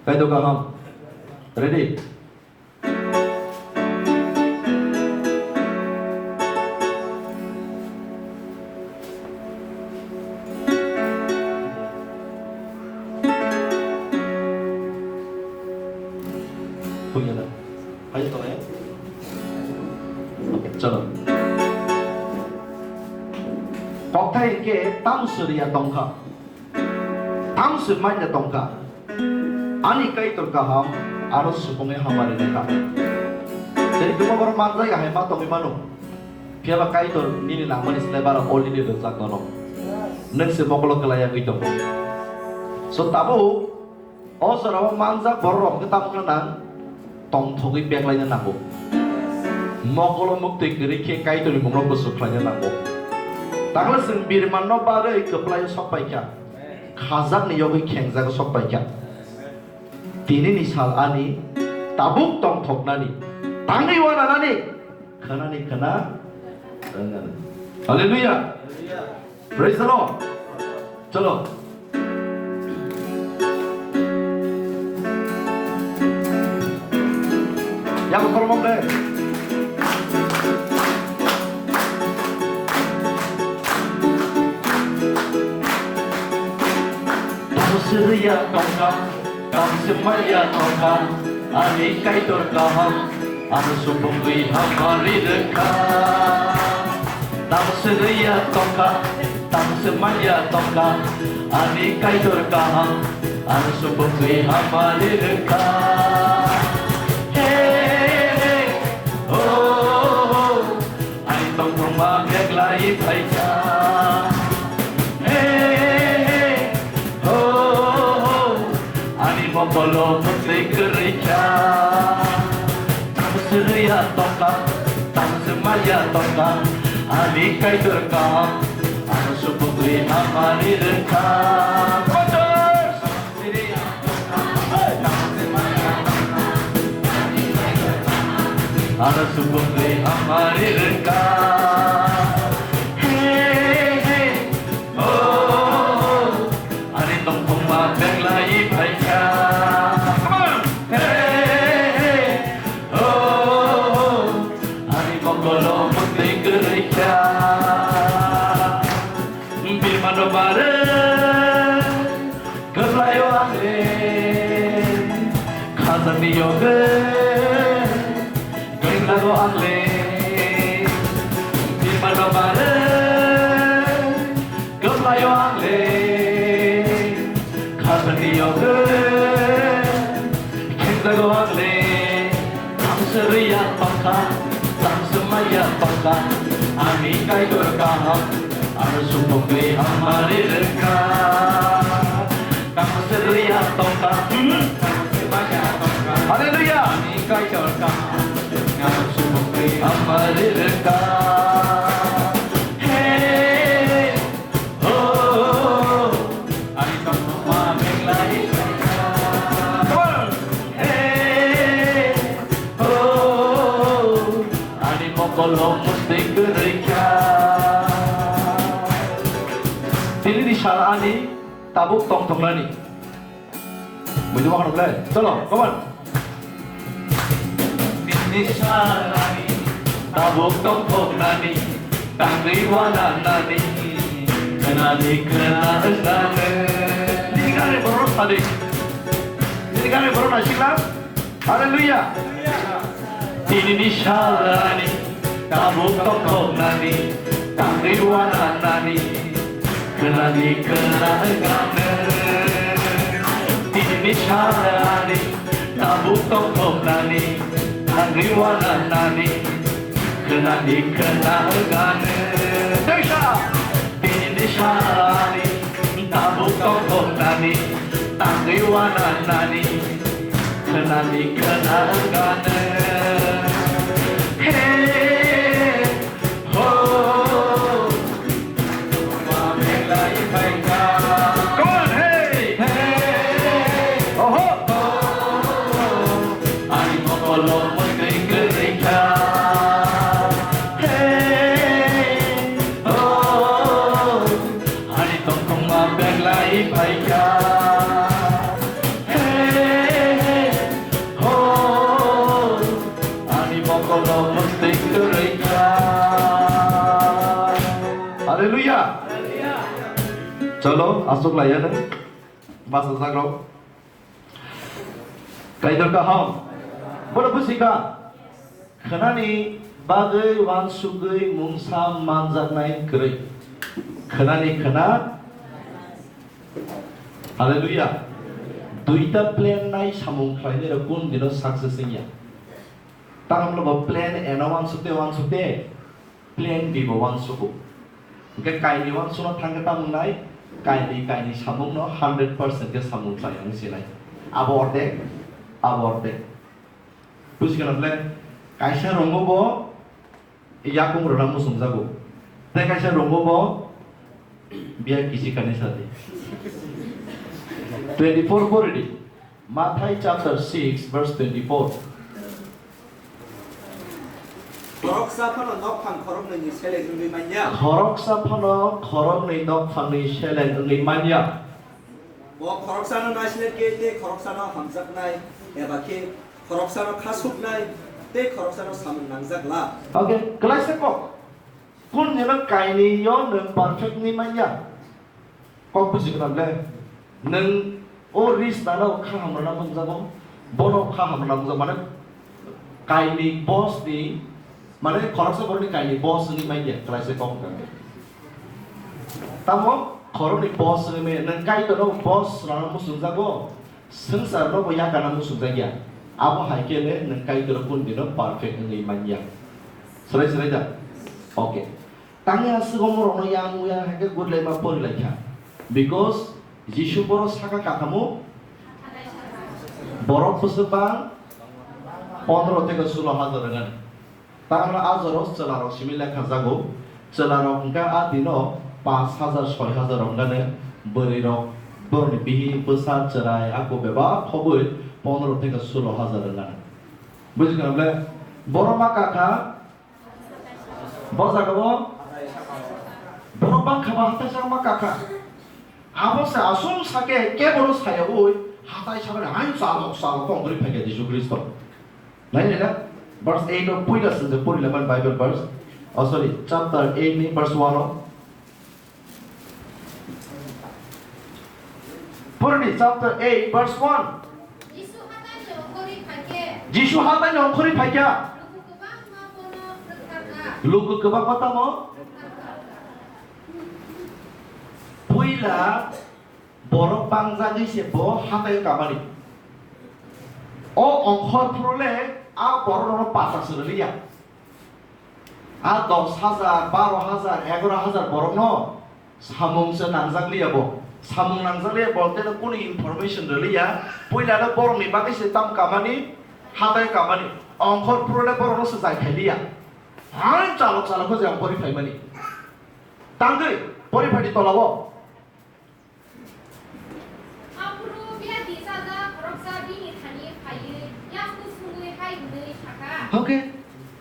Kaitor kaham. Ready? Punya da. Ayo to ya. Chalo. Kothai ke tam surya tongkha. Tamswk manya tongkha. Ani Kaitor kaham, ano supungwi hamari nangkha. Tei kwma borok manjai hai ma tongwi mano. Phiya ba Kaitor nini nangmani slai bara already rwjak nono. Nwng se mokolo kwlai yagwi tongo. So tabuk o jorao manjak borok rok khe tamo wngna nang? Tongthogwi beklaina nango. Mokolo muktwi kwrwi khe Kaitorni mungno bwswk khlaina nango. Takle chwng birmanno bagwi kwplaio sok paikha, khajakni yogwi khengjago sok paikha. Tinini sal ani tabuk tongthoknani, tangwi uananani, khwnani khwna wngnani. Hallelujah. Praise the Lord. Chalo. Yang kormo ble. Tamo siriya tongkha, tamo semaya tongkha, ani Kaitor kaham. Ang supungwi hamari rwkha. Tamo se rwya tongkha, tamo se manya tongkha, ani Kaitor kaham. Ang supungwi hamari rwkha. He, he, oh, oh, oh. Ani tongthokma beglai phaikha. He, he, Tamo se rwya tongkha, tamo se maya tongkha, ani Kaitor kaham, ano subukri hamari rwkha. Ano subukri hamari rwkha. Hey, hey, oh, oh, oh. Ani tongthokma beglai phaikha. Come on. Hey, hey, oh, oh, oh. Ani mokolo mwtwi kwrwikha. Bimano bare. Kwplaio ang le, khajani yogwi, kwplaio ang le. Bimano bare, kwplaio ang le, khajani yogwi, kwplaio ang le. Tamo se rwya tongkha, tamo se maya tongkha, ani Kaitor kaham. Ano subukri hamari rwkha. Tamo se rwya tongkha. Hallelujah. Ani Kaitor kaham. Ano subukri hamari rwkha. Hey, oh, ani tongthokma beglai. Come on. Hey, oh. Ani mokolo mwtwi kwrwikha. Tinini sal ani tabuk tongthoknani. Buji ma khorok le? Cholo, come on. Tinini sal ani tabuk tongthoknani, tangwi wananani, khwnani khwna wngnani. Nini gari borok sadi. Nini gari borok naisingla. Hallelujah. Tinini salani, tabuk tongthoknani, tangwi wananani, khwnani khwna wngnani. Tinini salani, tabuk tongthoknani, tangwi wananani, khwnani khwna wngnani. Teisa! Tinini salani, tabuk tongthoknani, tangwi wananani, khwnani khwna wngnani. Hey, ho, ma belai phaikha. Come on, hey! Hey, oho! Ani mokolo mwtwi kwrwikha. Hey, oh, ani tongthokma beglai phaikha. Hey, oh, ani mokolo mwtwi kwrwikha. Hallelujah. Cholo, aswk laiya nang. Basa jagrok. Kaitor kaham. Bono busikha. Khwnani bagwi wansugwi mungsa manjaknai kwrwi. Khwnani khwna. Hallelujah. Duita plan nai samung khlainai rok kun dino success wngya. Tamokno bo plan A no wansukte wansukte. Plan B bo uansugo. Hwnkhe kainwi uansukna thangkhe tamo wngnai? Kainwi, kainwi samungno hundred percent khe samung chaya wngwi sinai. Abo ordek, abo ordek. Bujikhana bwle? Kaisa rongo bo yakung rwna muchungjago. Tei kaisa rongo bo biya kichi kanwi sadi. Twenty-four pori di. Mathai chapter six verse twenty-four. Khoroksa phano nokphang khoroknwini seleng wngwi manya. Khoroksa phano khoroknwi nokphangni seleng wngwi manya. Bo khoroksano naisler khe tei khoroksano hamjaknai, eba khe khoroksano khasuknai tei khoroksano samung nangjak la. Okay, kwlaisa kok. Kun jeno kainwi yo nwng perfect wngwi manya. Kok buji gwnang le, nwng o risk nano kha hamrwna mungjago, bono kha hamrwna mungjago, mane kainwi boss ni, mane khoroksa borokni kainwi boss wngwi manya, kwlaisa kok hwnkha. Tamo khoroknwi boss wngwi manya, nwng Kaitorno boss rwna muchungjago, swngcharno bo yakana muchungjakya. Abo hai khe le nwng Kaitor kundino perfect wngwi manya. Swrai swrai da? Okay. Tangya aswk omorokno yang yang hai khe gurlaima porilaikha. Because Jisu borok saka kakhamo. Borok bwswk bang pondro theke sulo hajar wngani. Tamni a jorao chwlarok simi lekha jago. Chwlarok hwnkhe a dino panch hajar, soi hajar wngani. Bwrwirok, borokni bihik bwsa chwrai ako bebak khobwi pondro theke sulo hajar wngani. Bujikha bole? Borok ma kakha. Bo jaga o borok bangkha ba hatai sakma kakha. Abo se aswng sake kebo no sayaui hatai sakani haino chalok chalok kong kwrwi phaikha Jisu Khristo. Nai nai na? Verse eight o puila swngjak pori laban Bible verse. Oh, sorry, chapter eight ni verse one o. Purni chapter eight verse one. Jisu hatai ni ongkhorwi phaikhe. Jisu hatai ni ongkhorwi phaikha. Luku kwbangma bono rwkharkha. Luku kwbangma tamo? Rwkharkha. Puila borok bangjagwi se bo hatai kamani. O ongkhor phuru le a borok no pata swnaliya. A dos hajar, baro hajar, egaro hajar borokno samung se nangjak liya bo. Samung nangjak liya bolte no kunu information rw liya. Puila no borokni bagwi se tam kamani, hatai kamani. Ongkhor phuru le borokno se jai khai liya. Hai chalok chalok khe je ang pori phaimani. Tangwi pori phai di tola o. Aphuru biya disajak khoroksa bini thani phaiwi yaku sungwi hai hwnwi sakha. Okay.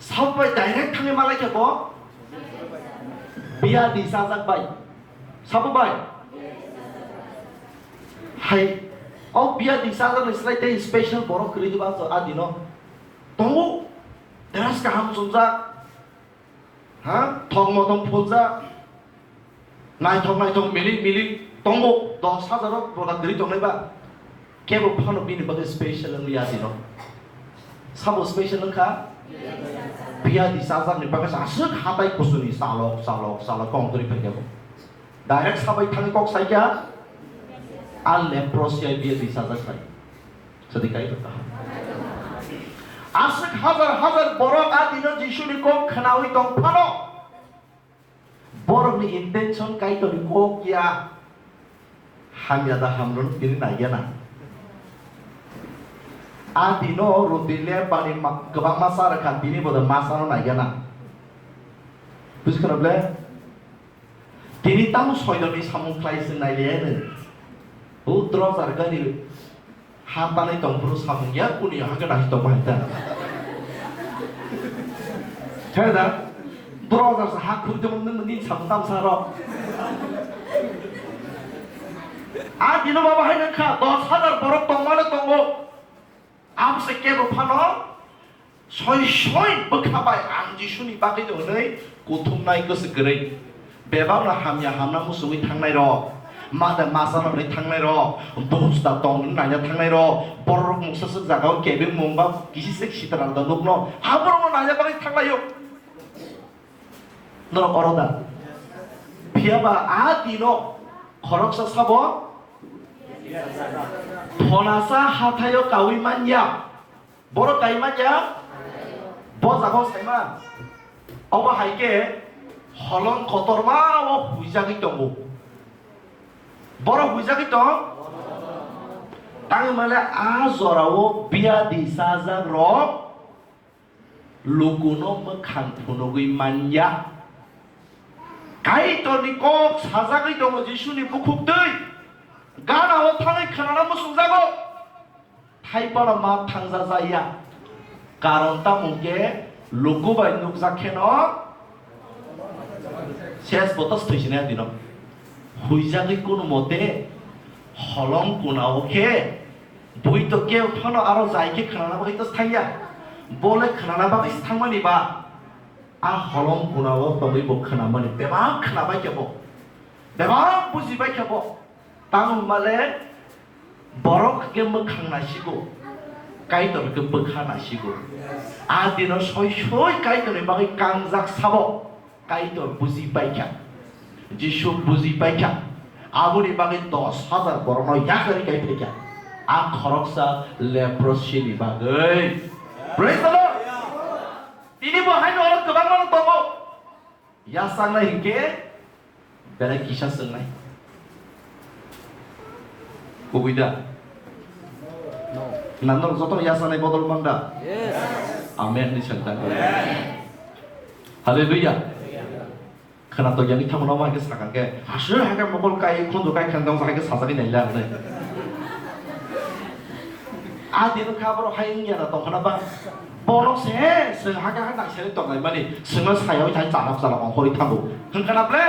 Sabo bai direct thangwi malaikha bo? Biya disajak bai. Sabo bai? Hai. O biya disajak ni slai tei special borok kwrwi diba to adino. Tongo. Dress kaham chumjak. Ha? Thok motom phuljak. Naithok naithok milik milik tongo, dos hajar o product kwrwi tongnai ba. Kebo phano bini bagwi special wngya dino. Sabo special wngkha? Biya disajak ni bagwi aswk hatai kusuni chalok chalok chalok kong kwrwi phaikha bo. Direct sabai thangwi kok saikha, a leprosy biya disajak bai. Sadi Kaitor kaham. Aswk hajar hajar borok a dino Jisuni kok khnaui tong phano, borokni intention Kaitorni kok ya, hamya da hamrwno tini naiya na. A dino roti le pani ma-, kwbangma cha rwkha, tini bo da ma chano naiya na. Buji kheno ble? Tini tamo soidorni samung khlai se nailaiya hwno. O drojar gani ha tanwi tong phuru samung ya kuni ya hakhe nai tong bai ta. Khe da drojar sa ha khur tong nung ni samung tam sa ro. A dino baba hai nang kha dos hajar borok tong mano tongo. Abo se kebo phano soi soi bwkha bai ang Jisuni bagwi no hwnwi kuthumnai goso kwrwi. Bebakno hamya hamna muchungwi thangnai rok, mada masa rok hwnwi thangnai rok, busta tong hwnwi naina thangnai rok, borok mungsa swk jaga o kebeng mung ba kisi se sitra da nukno ha borok no naina bagwi thanglaio. Norok oro da? Phiya ba a dino khoroksa sabo phonasa hathaio kaui manya. Borok kai manya? Bo jaga o saima. Obo hai khe holong kotorma o huijagwi tongo. Borok huijagwi tong? Tangwi male a jorao biyadi chajak rok lukuno mwkhang phunugwi manya. Kaitorni kok sajagwi tongo Jisuni bukhuktwi. Gana o thangwi khwnana muchungjago. Thaiphano ma thangja jaya. Karon tamo hwnkhe luku bai nukjak kheno ses botos thwisinai dino. Huijagwi kunu mote holong kuna o khe bui to khe phano aro jai khe khwnana bagwi to thangya. Bole khwnana bagwi thangmani ba a holong kuna o tongwi bo khwnamani bebak khwnabai khe bo. Bebak bujibai khe bo. Tamo hwnba le borok hwnkhe mwkhang naisigo, Kaitor hwnkhe bwkha naisigo. A dino soi soi Kaitorni bagwi kangjak sabo Kaitor buji paikha, Jisu buji paikha. Aboni bagwi dos hajar borokno yakarwi kai phaikha. A khoroksa leprosy ni bagwi. Praise the Lord. Tini bo haino oro kwbangma no tongo. Yachaknai hinkhe belai kisa chwngnai. Kubui da? No. Nang norok jotono yachanai bodol mang da? Amen hinwi sa tang. Hallelujah. Khwna to yang thangma ma khe sakha khe, aswk hakhe mokol kai khunju kai khang dong hakhe sajagwi naila hinwi. A dino kha borok hai wngya na tongkhana ba. Borok se, he, chwng hakhe ha nang sene tongnai mani, chwngno sayawi thai chalak chalak ongkhorwi thango. Hwnkha na ble?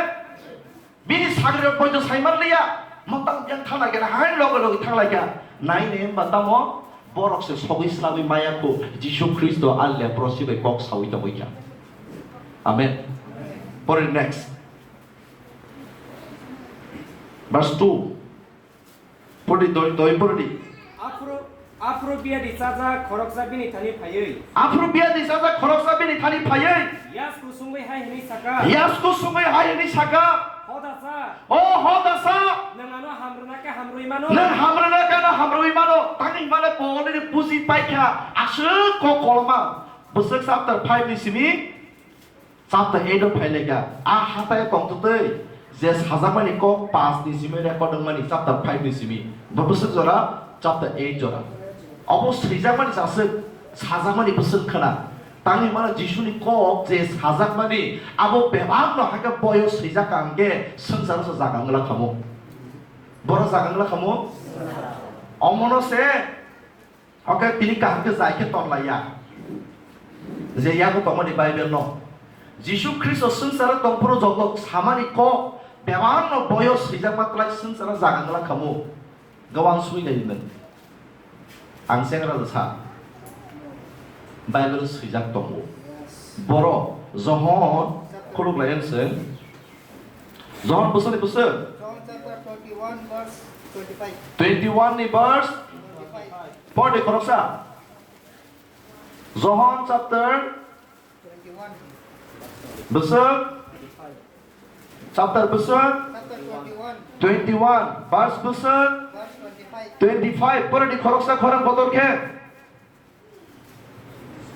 Bini sagrirok poito saiman liya, mwtang biyang thanglaikha, hai loge loge thanglaikha. Nai nai hwnba tamo borok se sogwi slabwi maya kho, Jisu Khristo a leprosi bai kok sawi tongwi kha. Amen. Pore next. Verse two. Pore di, doi, doi pore di. Aphuru, aphuru biyadi chajak khoroksa bini thani phaiwi. Aphuru biyadi chajak khoroksa bini thani phaiwi. Yasku sungwi hai hwnwi saka. Yasku sungwi hai hwnwi saka. Hodasa. O hodasa. Nwng ano hamrwna khe hamrwi mano. Nwng hamrwna khe ano hamrwi mano. Tangwi mano bo already buji paikha. Aswk kok koloma. Bwswk chapter five ni simi. Chapter eight o phailaikha, a hatai tongtwtwi je sajakmani kok paanch ni simi record wngmani chapter five ni simi, bo bwswk jora chapter eight jora. Obo swijakmani chaswk, sajakmani bwswk khwna. Tangwi mano Jisuni kok je sajakmani abo bebakno hakhe boyo swijak ka hwnkhe swngcharo se jaga wngla khamu. Boro jaga wngla khamu. Omono se Hwnkhe tini kaham khe jai khe ton lai ya. Je yago tongmani Bible no. Jisu Khristo swngcharo tongphuru joto samani kok bebakno boyo swijakma kwlai swngcharo jaga wngla khamu. Gawang swi lai nwng. Ang chengra rwsa. Bible swijak tongo. Boro Johon khuluk lai ang se. Johon bwswkni bwswk? John chapter twenty-one verse twenty-five. Twenty-one ni verse? Twenty-five. Por di khoroksa. Johon chapter Twenty-one. Bwswk? Chapter bwswk? Chapter twenty-one. Twenty-one. Verse bwswk? Verse twenty-five. Twenty-five. Por di khoroksa khorang kotor khe.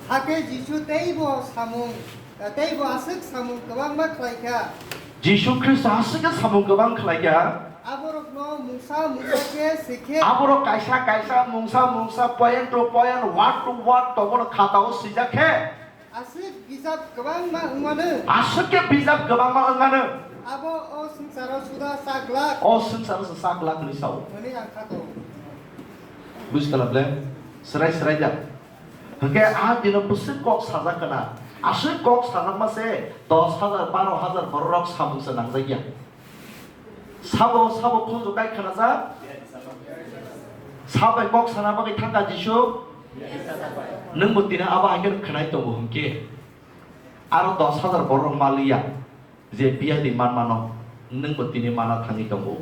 Hakhe Jisu teibo samung, teibo aswk samung kwbangma khlaikha. Jisu Khristo aswk khe samung kwbang khlaikha. Aborokno mungsa mungsa khe swikhe. Aborok kaisa kaisa mungsa mungsa, point to point, word to word, tobono khatao swijak khe. Aswk bijap kwbangma wngmano. Aswk khe bijap kwbangma wngmano. Abo o swngcharo suda chak glak. O swngcharo se chak glak hwnwi sao. Hwnwi ang kha tongo. Buji kala ble? Srai srai da. Hwnkhe a dino bwswk kok sajak kana. Aswk kok sajakma se dos hajar, baro hajar bororok samung se nangjakya. Sabo, sabo khunju kai khanajak? Sabai kok sana bagwi thangkha Jisu? Nwngbo tini abo hai khe khwnai tongo hwnkhe. Aro dos hajar bororok maliya. Je biyadi manmano, nwngbo tini mana thangwi tongo.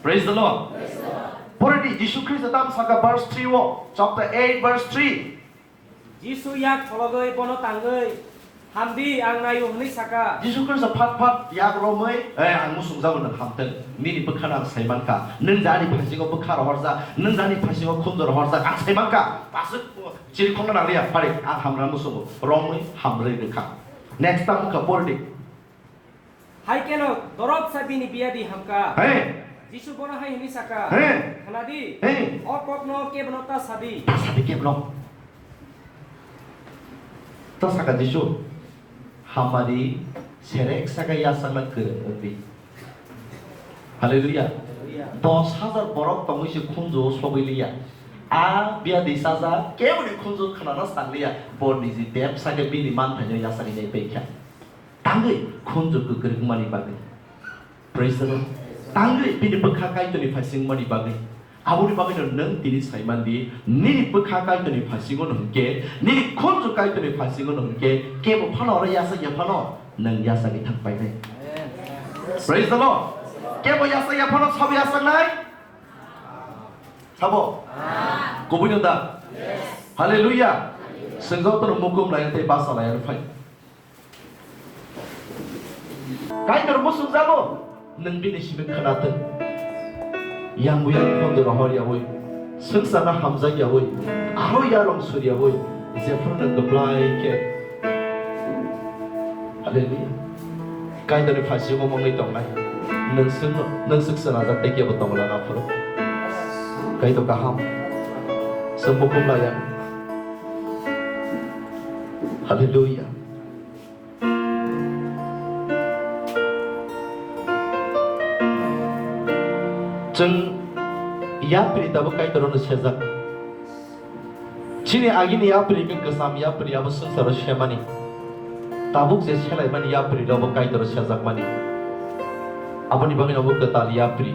Praise the Lord. Pore di, Jisu Khristo tam saka verse three o, chapter eight verse three. Jisu yak phologwi bono tangwi, "Hamdi, ang naio," hwnwi saka. Jisu Khristo phat phat yak romwi, "Eh, ang muchungjago, nwng hamtwng. Nini bwkhano ang saimankha. Nwng jani phasingo bwkha rohorjak, nwng jani phasingo khunju rohorjak, ang saimankha." Aswk chirikhokna nangliya, pari, ang hamra muchungo. Romwi hamrwi rwkha. Next ta wngkha pore di. Hai kheno dorop sa bini biyadi hamkha. He. Jisu bono hai hwnwi saka. He. Khna di. He. O kokno kebono ta sadi. Ta sadi kebono. Ta saka Jisu. Hamari serek saka yasakna kwrwng wngdi. Hallelujah. Hallelujah. Dos hajar borok tongwi se khunju o sogwi liya. A biyadi sajak keboni khunju khnana sangliya. Bo niji tep saka bini manthaino yasakni nai paikha. Tangwi khunju kwkrwngmani bagwi. Praise the Lord. Tangwi bini bwkha Kaitorni phaisingmani bagwi. Aboni bagwino nwng tini saimandi, nini bwkha Kaitorni phaisingo no hwnkhe, nini khunju Kaitorni phaisingo no hwnkhe, kebo phano oro yachak ya phano, nwng yachagwi thang painai. Praise the Lord. Kebo yachak ya phano, sabo yachaknai? Sabo? Kubui no da? Hallelujah. Swngjak tono mukum lai tei basa lai phai. Kaitor muchungjago, nwng bini simi khwnathwng. Yang buyang khonjo rohor yaui, swngcharno hamjak yaui, aro yarong sur yaui, jephru nwng kwplai khe. Hallelujah. Kaitorni phaisingmo mungwi tongnai. Nwng swngno, nwng swk chwnajak tei kebo tongla aphuru. Kaitor kaham. Chwng mukhum laya. Hallelujah. Chwng yapri tabuk Kaitorno sejak. Chini agini yapri khe kwcham yapri abo swngcharo semani. Tabuk je selaimani yapri rokbo Kaitor sejakmani. Aboni bagwi abo kwtal yapri.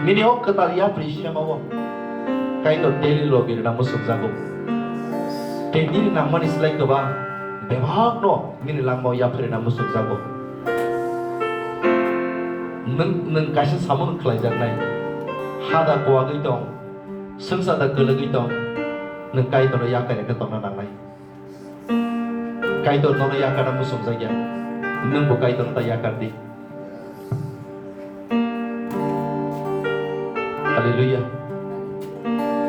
Nini o kwtal yapri semao Kaitor daily logi rwna muchungjago. Tei nini nangmani slai kwbang bebakno nini langmao yapri rwna muchungjago. Nwng, nwng kaisa samung khlaijaknai. Hada kuwagwi tong, swngchar da kwlwgwi tong, nwng Kaitorno yakarwi khe tongna nangnai. Kaitor nono yakarna muchungjakya, nwngbo Kaitorno ta yakar di. Hallelujah.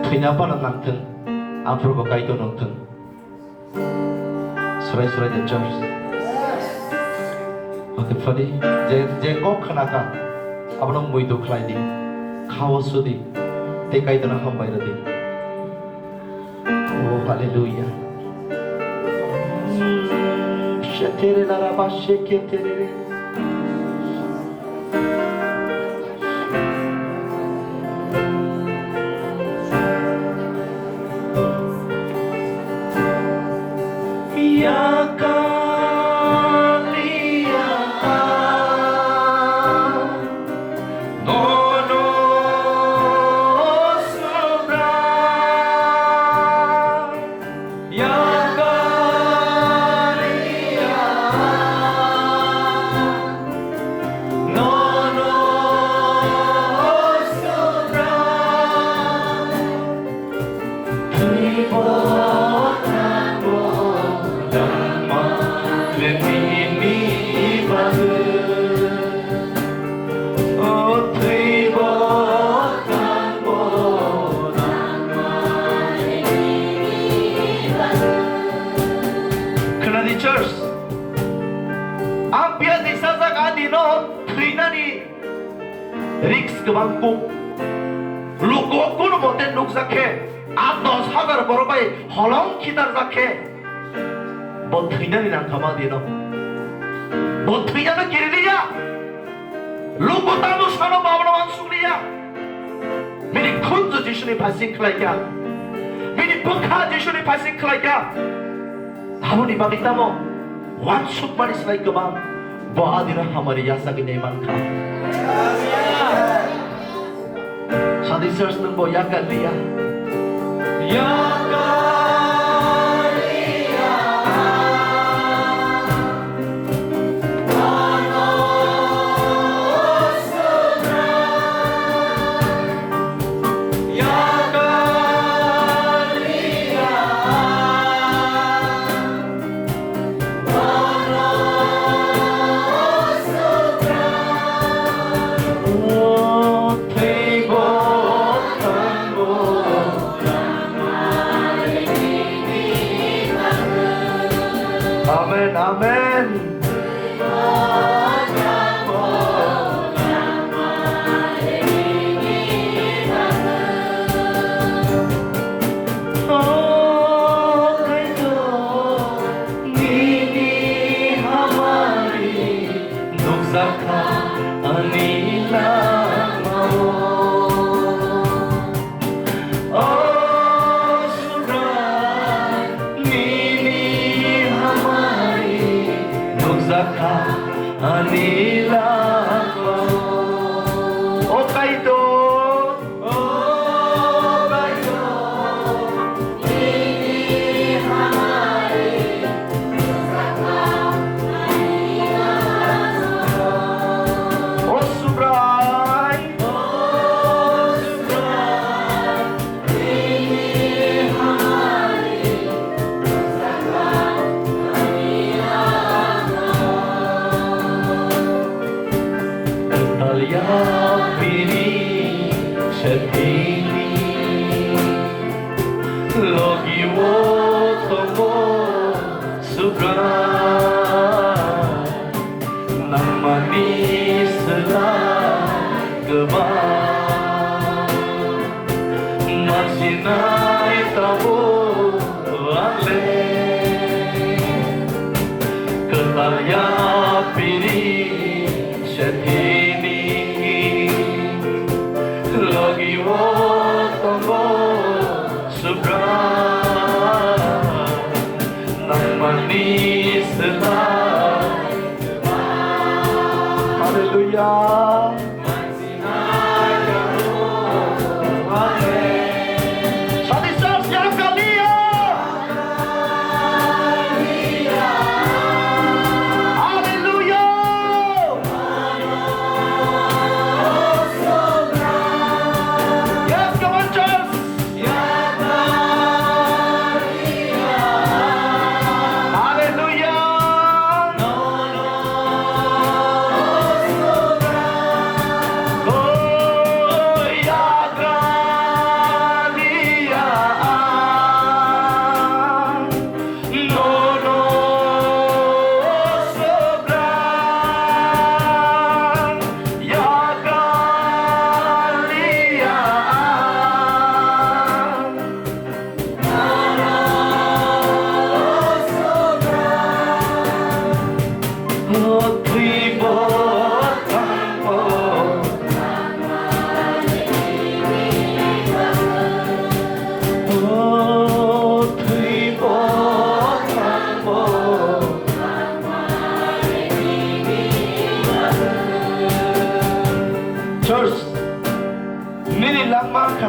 Thwina phano nangthwng, aphuru bo Kaitor nongthwng. Srai srai the church. Hwnkhe phadi, je, je kok khnakha, abono muitu khlai di, khao su di, tei Kaitorno hambai rw di. Oh, hallelujah. Shetere la raba sheketere. Khwnadi church, ang biya di sajak a dino thwinani risk kwbang kuk. Luku kunu mote nukjak khe, a dos hajar borok bai holong khitarjak khe, bo thwinani nangkha ma dino. Bo thwinano kiriliya. Luku tamo sano bo abono wansukliya. Bini khunju Jisuni phaising khlaikha. Bini bwkha Jisuni phaising khlaikha. Aboni bagwi tamo wansukmani slai kwbang bo adino hamari yachagwi nai mankha. Sadi church nwng bo yakar liya. Amen, amen. Nini hamari nukjakha ani langmao. O Subrai, nini hamari nukjakha ani langmao. O Kaitor,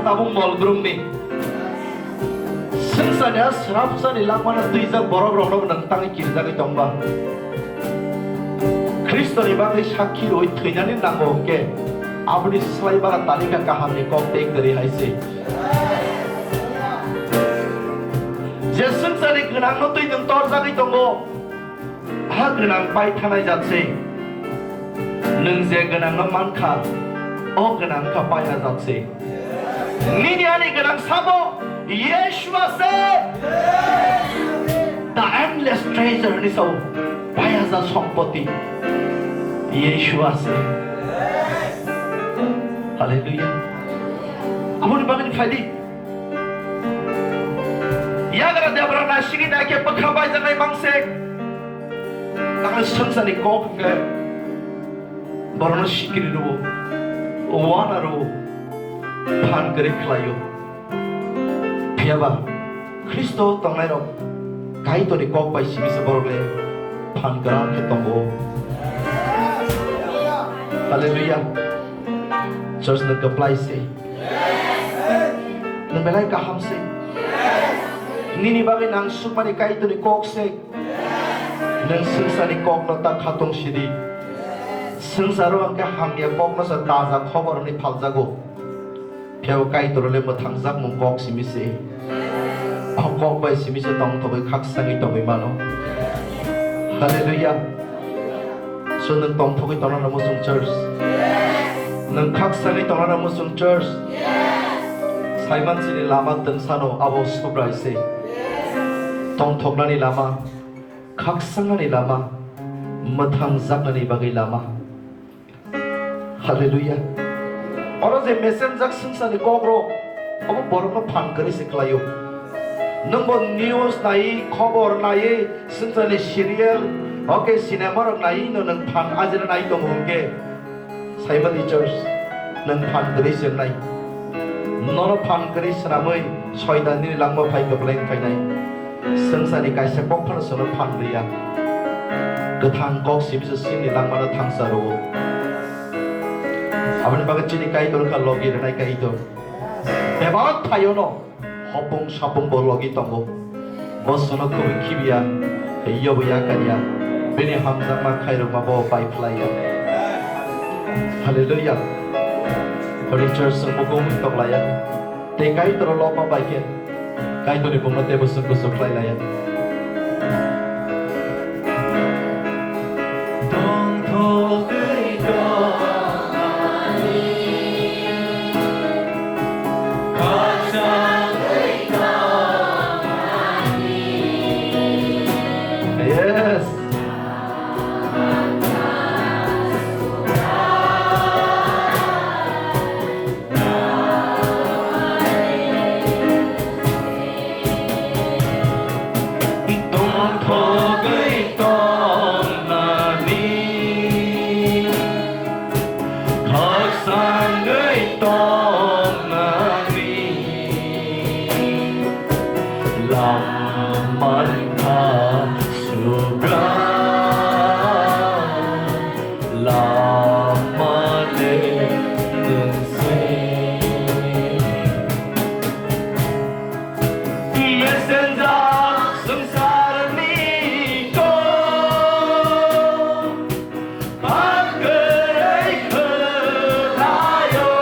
Tabuk mol brumni swngcharni a srapsani langmano twijak borokrokno nwng tangwi kirijagwi tongba? Khristoni bagwi sakhi rwui thwinani nango hwnkhe, aboni slai bara talikha kahamni kok tei kwrwi hai se. Je swngcharni gwnangno twi nwng torjagwi tongo, a gwnang pai thanai jat se. Nwng je gwnangno mankha, o gwnang kha paiya jat se. Nini ani gwnang sabo Yeshua se. The endless treasure ni sao paiya jat sompoti Yeshua se. Hallelujah. Aboni bagwi phaidi. Yagra debra naisingwi naikhe bwkha baijaknai mangse. Nangni swngcharni kok hwnkhe borokno sikiri rwo, wana rwo, phan kwrwi khlaio. Phiyaba Khristo tongnairok Kaitorni kok bai simi se borok le phan kwrak khe tongo. Hallelujah. Church no kwplai se. Nwng belai kaham se. Nini bagwi nang sukmani Kaitorni kok se. Nwng swngcharni kokno ta khatong sidi. Swngcharo hwnkhe hamya kokno se taja khobor hwnwi phaljago. Phiyabo Kaitor le mwthangjak mung kok simi se. O kok bai simi se tongthogwi khakchangwi tongwi mano. Hallelujah. So nwng tongthogwi tongnana muchung church. Nwng khakchangwi tongnana muchung church. Saiman chini lama twngsano abo Subrai se. Tongthoknani lama, khakchangnani lama, mwthangjaknani bagwi lama. Hallelujah. Oro je mesenjak swngcharni kokrok, obo borokno phan kwrwi se khlaio. Nwngbo news nai, khobor nai, swngcharni serial, oke, cinema rok nai no nwng phan ajina nai tongo hwnkhe, Saimani church, nwng phan kwrwi se wngnai. Nono phan kwrwi swnamwi soitan nini langma phai kwplai wng phainai. Swngcharni kaisa kok phano chwngno phan rwya. Kwthang kok simi se chini langmano thangsa rwo. Aboni bagwi chini Kaitor wngkha logi rwnai Kaitor. Bebak phaiono hopung sapung bo logi tongo. Bo chwngno kubui khibiya, yobo yakariya. Bini hamjakma khairokma bo pai phlaiya. Hallelujah. Hori church chwng mukung toklaiya. Tei Kaitor lokma bai khe Kaitorni bumno teibo chwng kusu khlai laiya. Tongthogwi tongmani, khakchangwi tongmani. Yes. Tongthogwi tongnani, khakchangwi tongnani, lam mankha Subrai. Lama le nwng se. Messenger swngcharni kok, phan kwrwi khwlaio.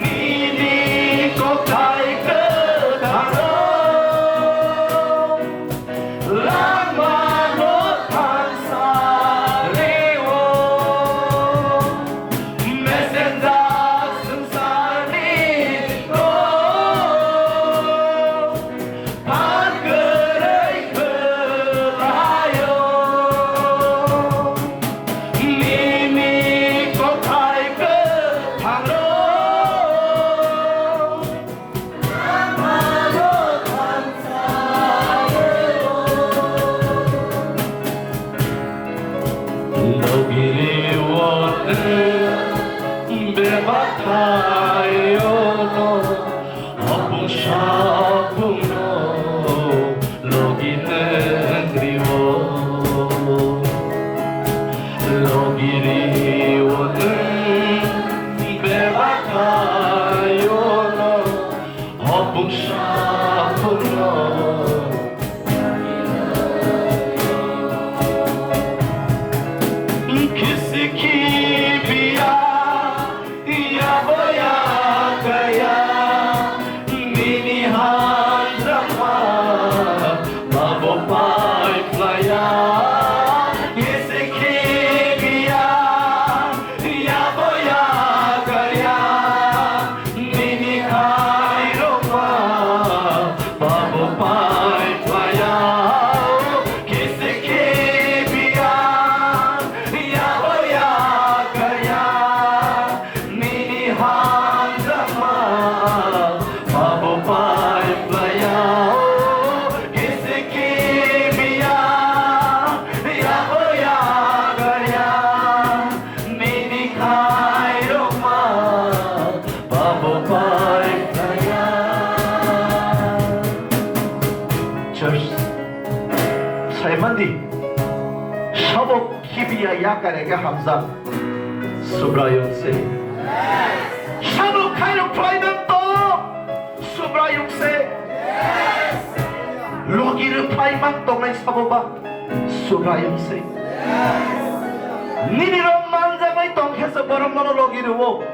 Nini kokthai kwtharo Church. Saimandi, sabo khibiya yakar ega hamjak Subraiyung se. Sabo khairok phlaimang tong Subraiyung se. Logi rwphlaimang tongnai sabo ba Subraiyung se. Nini rok manjaknai tongkhe se borok nono logi rwo.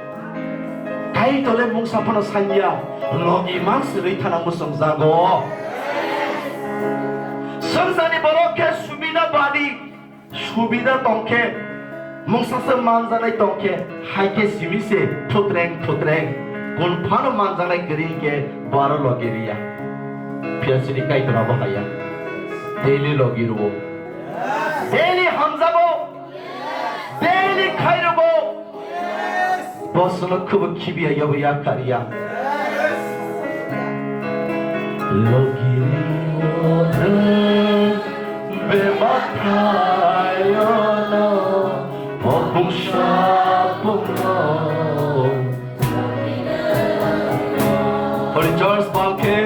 Kaitor le mungsa phano sanya, logi mang sirwi thana muchung jago. Swngcharni borok khe subida badi, subida tongkhe, mungsa se manjanai tongkhe, hai khe simi se thutreng thutreng, kun phano manjanai kwrwi khe baro logi riya. Phiya sini Kaitor abo haya. Daily logi rwo. Daily hamjabo. Daily khairabo. Bosono khubo khibiya yabo ya kariya. Logiri ore bebak thayono opung sapungno. Holy Church balke.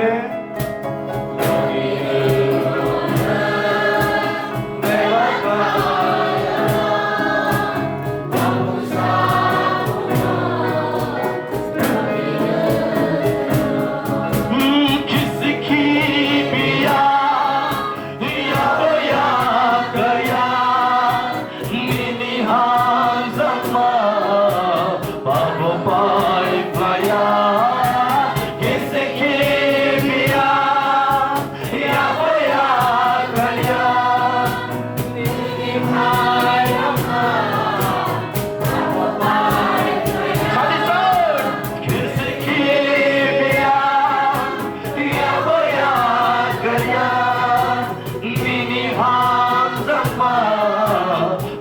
Nini hamjakma babo pai phlaiya, kese khibiya, yabo ya kaliya. Nini hamjakma babo pai phlaiya. Sadi sir, kese khibiya, yabo ya kaliya. Nini hamjakma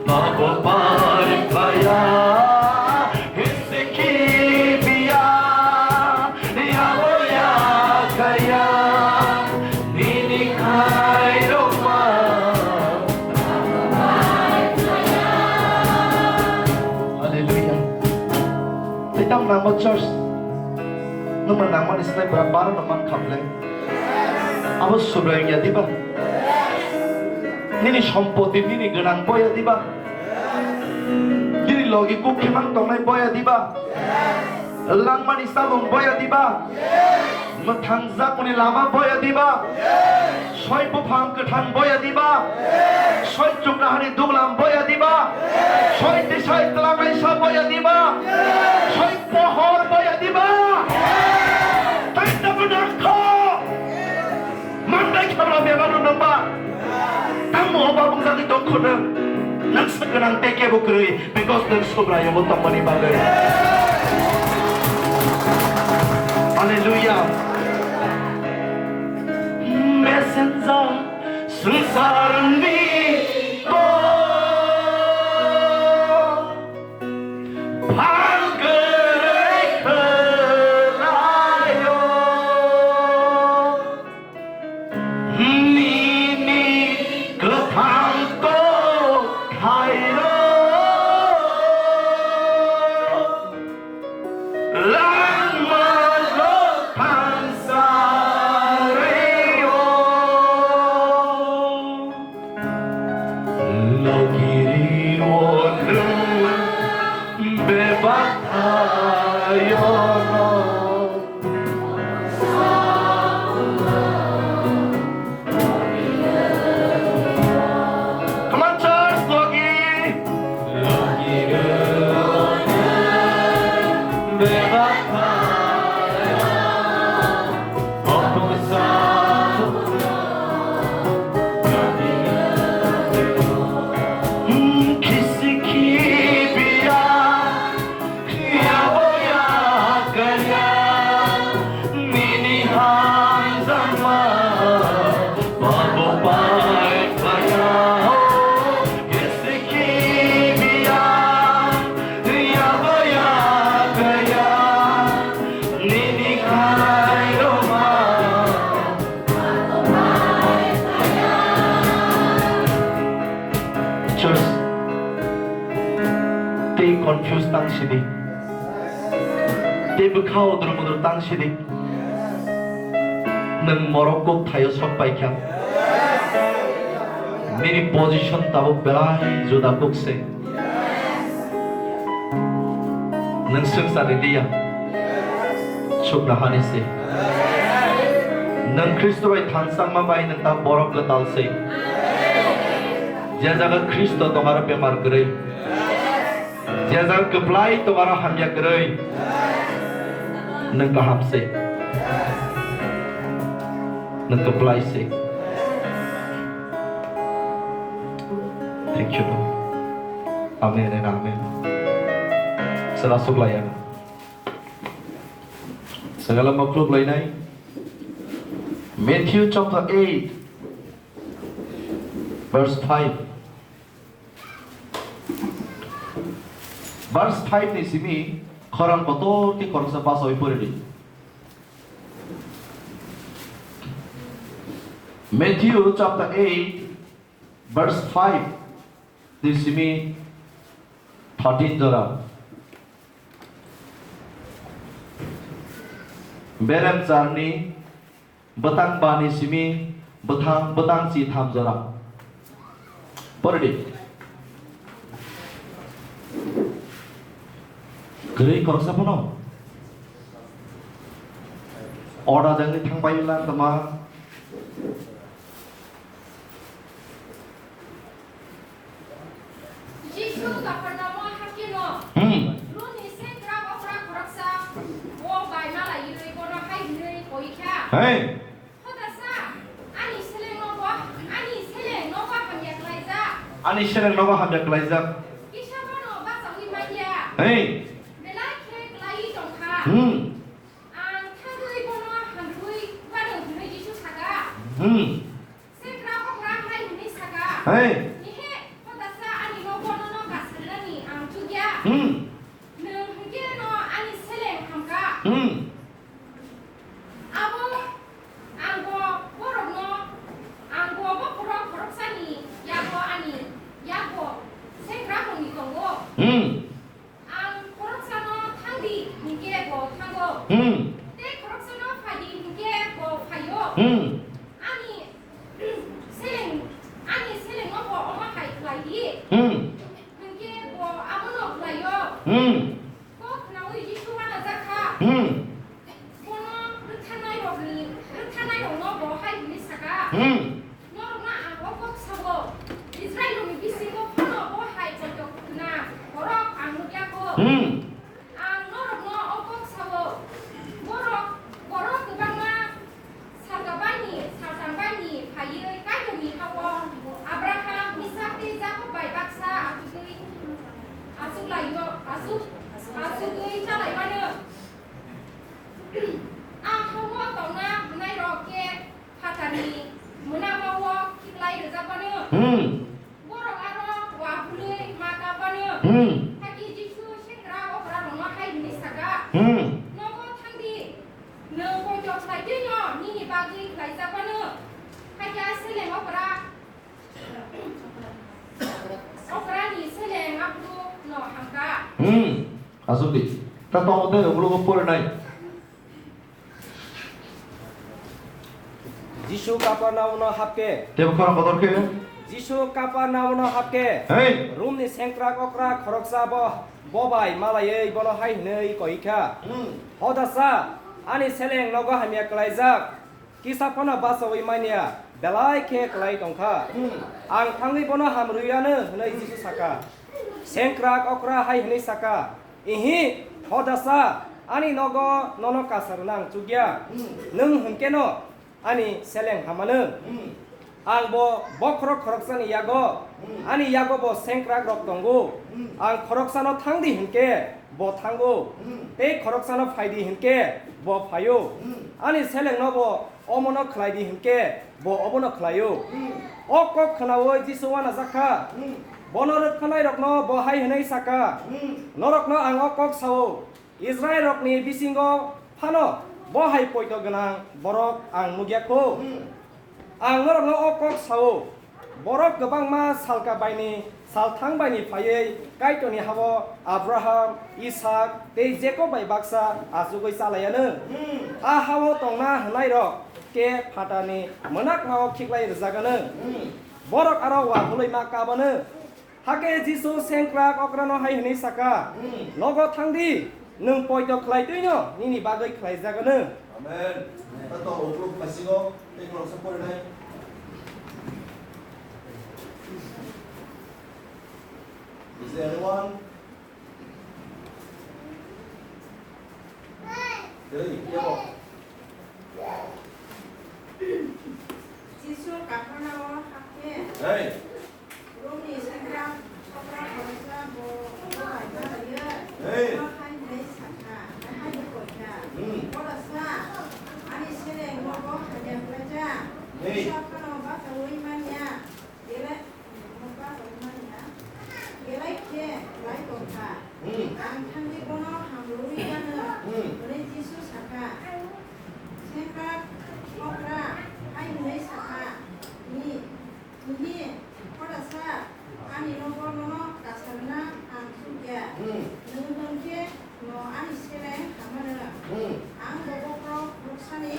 babo pai phlaiya, hisi khibiya, yabo ya kaya, nini khairokma. Hallelujah. Tei tamo nangma church, nungma nangmani slai bwrang baro no man khamle. Abo Subraiyung ya diba? Nini sompoti, nini gwnang boya diba? Nini logi kuk khemang tongnai boya diba? Langmani samung boya diba? Mwthang jakmani lama boya diba? Soi buphang kwthang boya diba? Soi chukra hani duglam boya diba? Soi tisai twlangnai sa boya diba? Soi pohor boya diba? Tei tabuk nangkho. Mandai khabra bebak no nangba. Tamo oba bungjagwi tongkhono. Nang se gwnang tei kebo kwrwi, because nang Subraiyungo tongmani bagwi. Hallelujah. Messenger, swngcharni kok. Phang kwrwi khwlaio, nini kwthang kok thairo, langma kok thansarwi o. Logiri o nwng bebak thayono. Come on, church, logiri. Logiri o nwng bebak thayono. Church, tei confuse tang sidi, tei bwkha odor modor tang sidi. Nwng morok kuk thaio sok pai kha. Nini position tabuk belai juda kuk se. Nwng swngchar ni liya. Chuknohani se. Nwng Khristo bai thansa wngma bai nwng ta borok kwtal se. Je jaga Khristo tong aro bemar kwrwi. Je jaga kwplai tong aro hamya kwrwi. Nwng kaham se. Nwng kwplai se. Thank you, Lord. Amen and amen. Sera suklai ang. Sagala makluk lainai. Matthew chapter eight, verse five. Verse five ni simi khorang kotor khe khoroksa basawi pori di. Matthew chapter eight, verse five ni simi thirteen jora. Berem charni bwtang bani simi bwthang bwtang chi tham jora. Pori di. Kwrwi khoroksa phano. Order jangni thangbai la tama. Jisu Kapernamo hakeno. Hmm. Rumi sengkrak okra khoroksa bo bai malaiwi bono hai hwnwi koi kha. Hey. Hodasa, ani seleng nogo, ani seleng nogo hamya klaijak. Ani seleng nogo hamya klaijak. Kisa bono bachawi manya. Hey. Belai khe klaiwi tongkha. Hmm. Ang thangwi bono hamrwi mano hwnwi Jisu saka. Hmm. Sengkrak okra hai hwnwi saka. Hey. Ehe, hodasa ani nogo nono kasarnani ang chukya. Hmm. Nwng hwnkhe no ani seleng hamkha. Hmm. Abo ang bo borokno, ang bo bokhorok khoroksani yago ani yago sengkrak wngwi tongo. Hmm. Ang khoroksano thang di hinkhe bo thango. Hmm. Tei khoroksano phai di hinkhe bo phaio. Hmm. Ani seleng, ani selengno bo omo hai khlai di. Hmm. Hinkhe bo abono khlaio. Hmm. Kok khnaui Jisu uanajak kha. Hmm. Bono rwktharnairokni, rwktharnairokno bo hai hwnwi saka. Hmm. Norokno ang o kok sao, Israilrokni bisingo phano bo hai koitok gwnang borok ang nukya kho. Hmm. Ang norokno o kok sao, borok, borok kwbangma salkabaini, saltangbaini phaiwi Kaitorni ha-o Abraham, Isak tei Jakob bai baksa achugwi, achuklaio, achuk-, achugwi chalaimano. A ha-o tongna hwnairok khe phatarni mwnamao khiklai rwjakmano. Hmm. Borok aro uaphului ma kapmano. Hmm. Hakhe Jisu sengkrak okrarokno hai hwnwi saka, Hmm. Nogo thang di, nwng poito khlai twi'-no nini bagwi khlaijakmano. Hakhe a seleng okra, okrani seleng aphuru'-no hamkha. Hmm. Aswk di. Ta tongo tei ukhulukgo porinai. Jisu Kapernaumno hapkhe. Tebo khorang kotor khe. Jisu Kapernaumno hapkhe. Hey. Romni sengkrak okra khoroksa bo, bo bai malaiwi bono hai hwnwi koi kha. Hmm. Hodasa, ani seleng nogo hamya klaijak. Kisa phano bachaui manya, belai khe klai tongkha. Hmm. Ang thangwi bono hamrwi ano hwnwi Jisu saka. Sengkrak okra hai hwnwi saka, "Ihi, hodasa, ani nogo nono kasarna ang chukya. Hmm. Nwng hwnkhe no ani seleng hamano. Hmm. Ang bo bokhorok khoroksani yago, Hmm. ani yago bo sengkrak rok tongo. Hmm. Ang khoroksano thang di hwnkhe bo thango. Hmm. Tei khoroksano phai di hwnkhe bo phaio. Hmm. Ani selengno bo omono khlai di hwnkhe bo obono khlaio." Hmm. O kok khnaui Jisu uanajak kha. Hmm. Bono rwkthanairokno bo hai hwnwi saka, Hmm. "Norokno ang o kok sao, Israilrokni bisingo phano bo hai poito gwnang borok ang nukya kho. Hmm. Ang norokno o kok sao, borok kwbangma salka baini, salthang baini phaiwi Kaitorni ha-o Abraham, Isak tei Jakob bai baksa achugwi chalaiano. Hmm. A ha-o tongna hwnairok Khe phatarni mwnakmao khiklai rwjagano. Borok aro uaphulwi ma kabano. Hakhe Jisu sengkrak okrano hai hwnwi saka, "Nogo thang di, nwng poito khlai twino nini bagwi khlaijagano." Amen. Tato uklok phasingo tei khoroksa porinai. Is there anyone? Hey, yo. Jisu Kapharnaum hakhe. Hey. Romni sengkrak sokra khoroksa bo, bo bai ma rwya. Hey. Bo hai hwnwi sakha, hai hwnwi koikha. Hmm. Boroksa, ani seleng nogo hamya khlaijak. Hey. Kisa phano bachaui manya. Belai, belai khe lai tongkha. Hmm. Ang thangwi bono hamrwui gano, hmm, hwnwi Jisu sakha. Sengkrak okra hai hwnwi sakha, "Ni, ni, khoroksa, ani nogo nono kasarna ang sukya. Hmm. Nwng hwn khe no ani seleng hamano." Hmm. Ang bo bokhorok khoroksani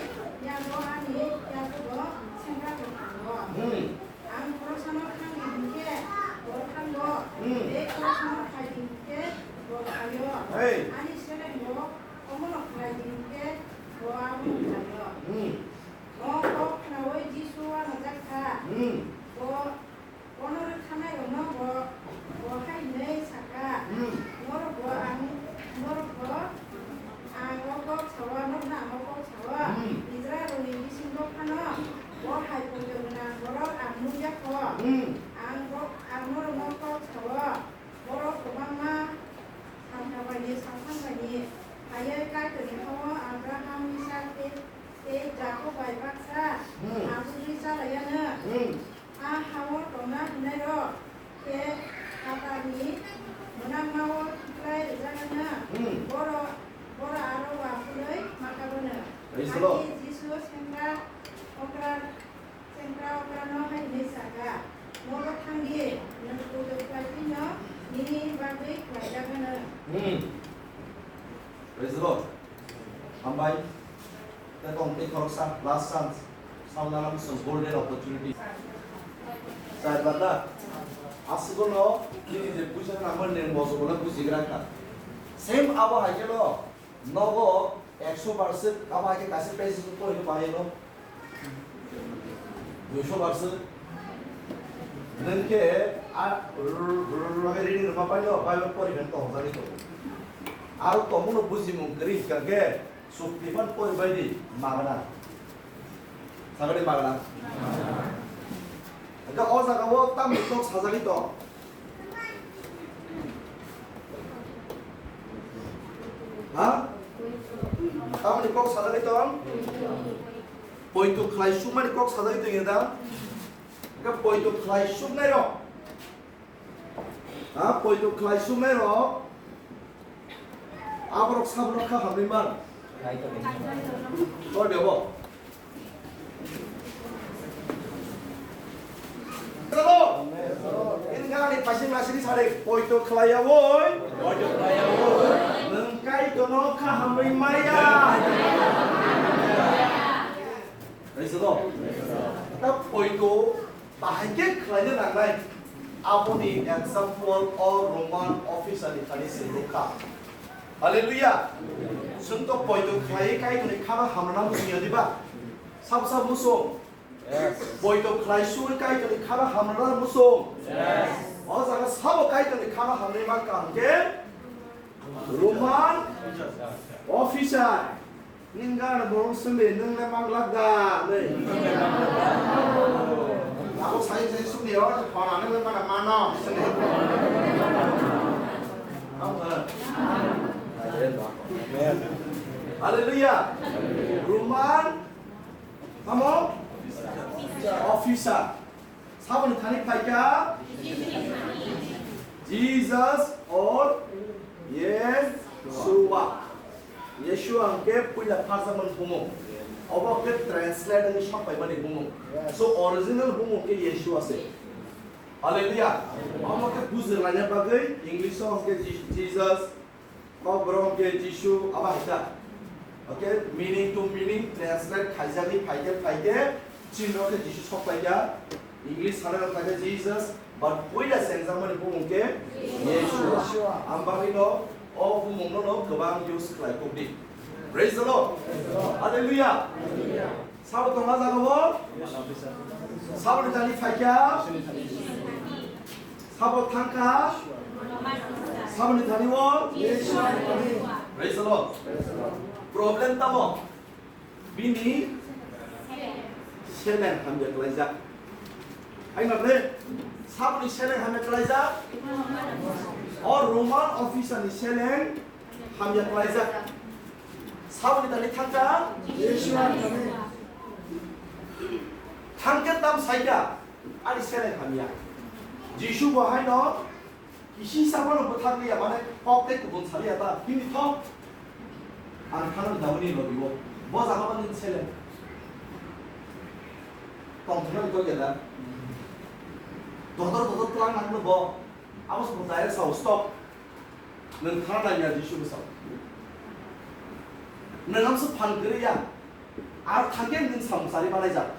yago ani yago bo sengkrak rok tongo. Hmm. Ang khoroksano thang di hwnkhe bo thango, hmm, tei khoroksano phai di hwnkhe bo phaio. Hey. Ani selengbo omono khlai di hwnkhe bo abono khlaio. Hmm. O kok khnaui Jisu uanajak kha. Hmm. Bo, bono rwkthanairokno bo, bo hai hwnwi sakha, hmm, norokbo ang, norokbo Ang o kok sao, nokno ang o kok sao. Hmm. Israilrokni bisingo phano bo hai poito gwnang borok ang nukya kho. Hmm. Ang bo, ang norokno kok sao. Borok kwbangma salsa baini, salsa baini phaiwi Kaitorni hao Abraham, Isak tei, tei Jakob bai baksa, hmm, achugwi chalaiyano. Hmm. A ha-o tongna hwnnairok khe phatarni mwnakma-o khiklai rwjagano. Hmm. Borok, borok aro uaphulwi ma kabano. Praise the Lord. Hakhe Jisu sengkrak okra, sengkrak okrano hai hwnwi sakha, "Nogo thang di, nwng poito khlai phino nini bagwi khlaijagano." Hmm. Praise the Lord. Hambai. Tei tong tei khoroksa, last chance. Saunani bwswng golden opportunity. Char bar na? Aswkno nini je puisa nangmani nini moso bono bujigra kha. Same abo hai kheno nogo ekso bar swk, abo hai khe kaisa passage porikhe bahai no. Duiso bar swk. Nwng khe a, r-, r-, r-, reading rwma pai no, Bible porikhe tongjagwi tongo. Aro tongmano bujimung kwrwi hwnkha khe, Sukti phan pori bai di, magna. Sagadi magna. Hingke o jaga o tamni kok sajagwi tong. Ha? Tamni kok sajagwi tong? Poito khlai sukmani kok sajagwi tong da? Hingke poito khlai suknai rok. Ha, poito khlai suknai rok. Aborok sabono kha hamri man. Koi debo. Chalo. Ini gani pasing nasini sare poito khlai ya woi. Poito khlai ya woi. Nwng Kaitorno kha hamri maya. Praise the Lord. Ta poito Bahai khe khlaina nangnai, aboni example o Roman officer ni thani se nukha. Hallelujah! Chwng to poito khlaiwi Kaitorni khano hamrwna muchung ya diba? Sab sab muchung. Yes. Poito khlai suwi Kaitorni khano hamrwna muchung. Yes. O jaga sabo Kaitorni khano hamrwi mankha hwnkhe Roman officer. Ningga na borong sumbe nung na mang lak da, nei. Ako sai sai sumbe o, phone ane le mana mano, sumbe. Hallelujah. Roman, tamo? Officer. Saboni thani phaikha Jesus or Yeshua. Yeshua hwnkhe puila pharjakmani bumung. Obo khe translate wngwi sok paimani bumung. So original bumung khe Yeshua se. Hallelujah. Omo khe bujwlaina bagwi English o hwnkhe Je-, Jesus, Kokborok hwnkhe Jisu, abo hai ta. Okay, meaning to meaning translate khaijagwi phaikhe phaikhe chini rok khe Jisu sok paikha. English sanai rok khaikhe Jesus, but puila chengjakmani bumung khe Yeshua. Ang bagwino o bumungno no kwbang use khlai kok di. Praise the Lord. Hallelujah. Sabo tongma jaga bo? Saboni thani phaikha? Sabo thangkha? Saboni thani o? Praise the Lord. Problem tamo? Bini seleng hamya klaijak. Hai ma bre? Saboni seleng hamya klaijak? O Roman officer ni seleng hamya klaijak. Saboni thani thangkha? Yeshua ni thani. Thangkhe tam saikha, ani seleng hamya. Jisu bo haino kisi sabono bwthak liya, mane kok tei kubun saliya ta, bini thok. Ang khana dauni lobi o. Bo jaga mani seleng. Tongthokna ni kok ya da. Dodor dodor twlang nang no bo. Abo se bo direct sao stop. Nwng thana nai ya Jisu bwsao. Nwng amsa phan kwrwi ya. Ar thangkhe nwng samung chari manaijak.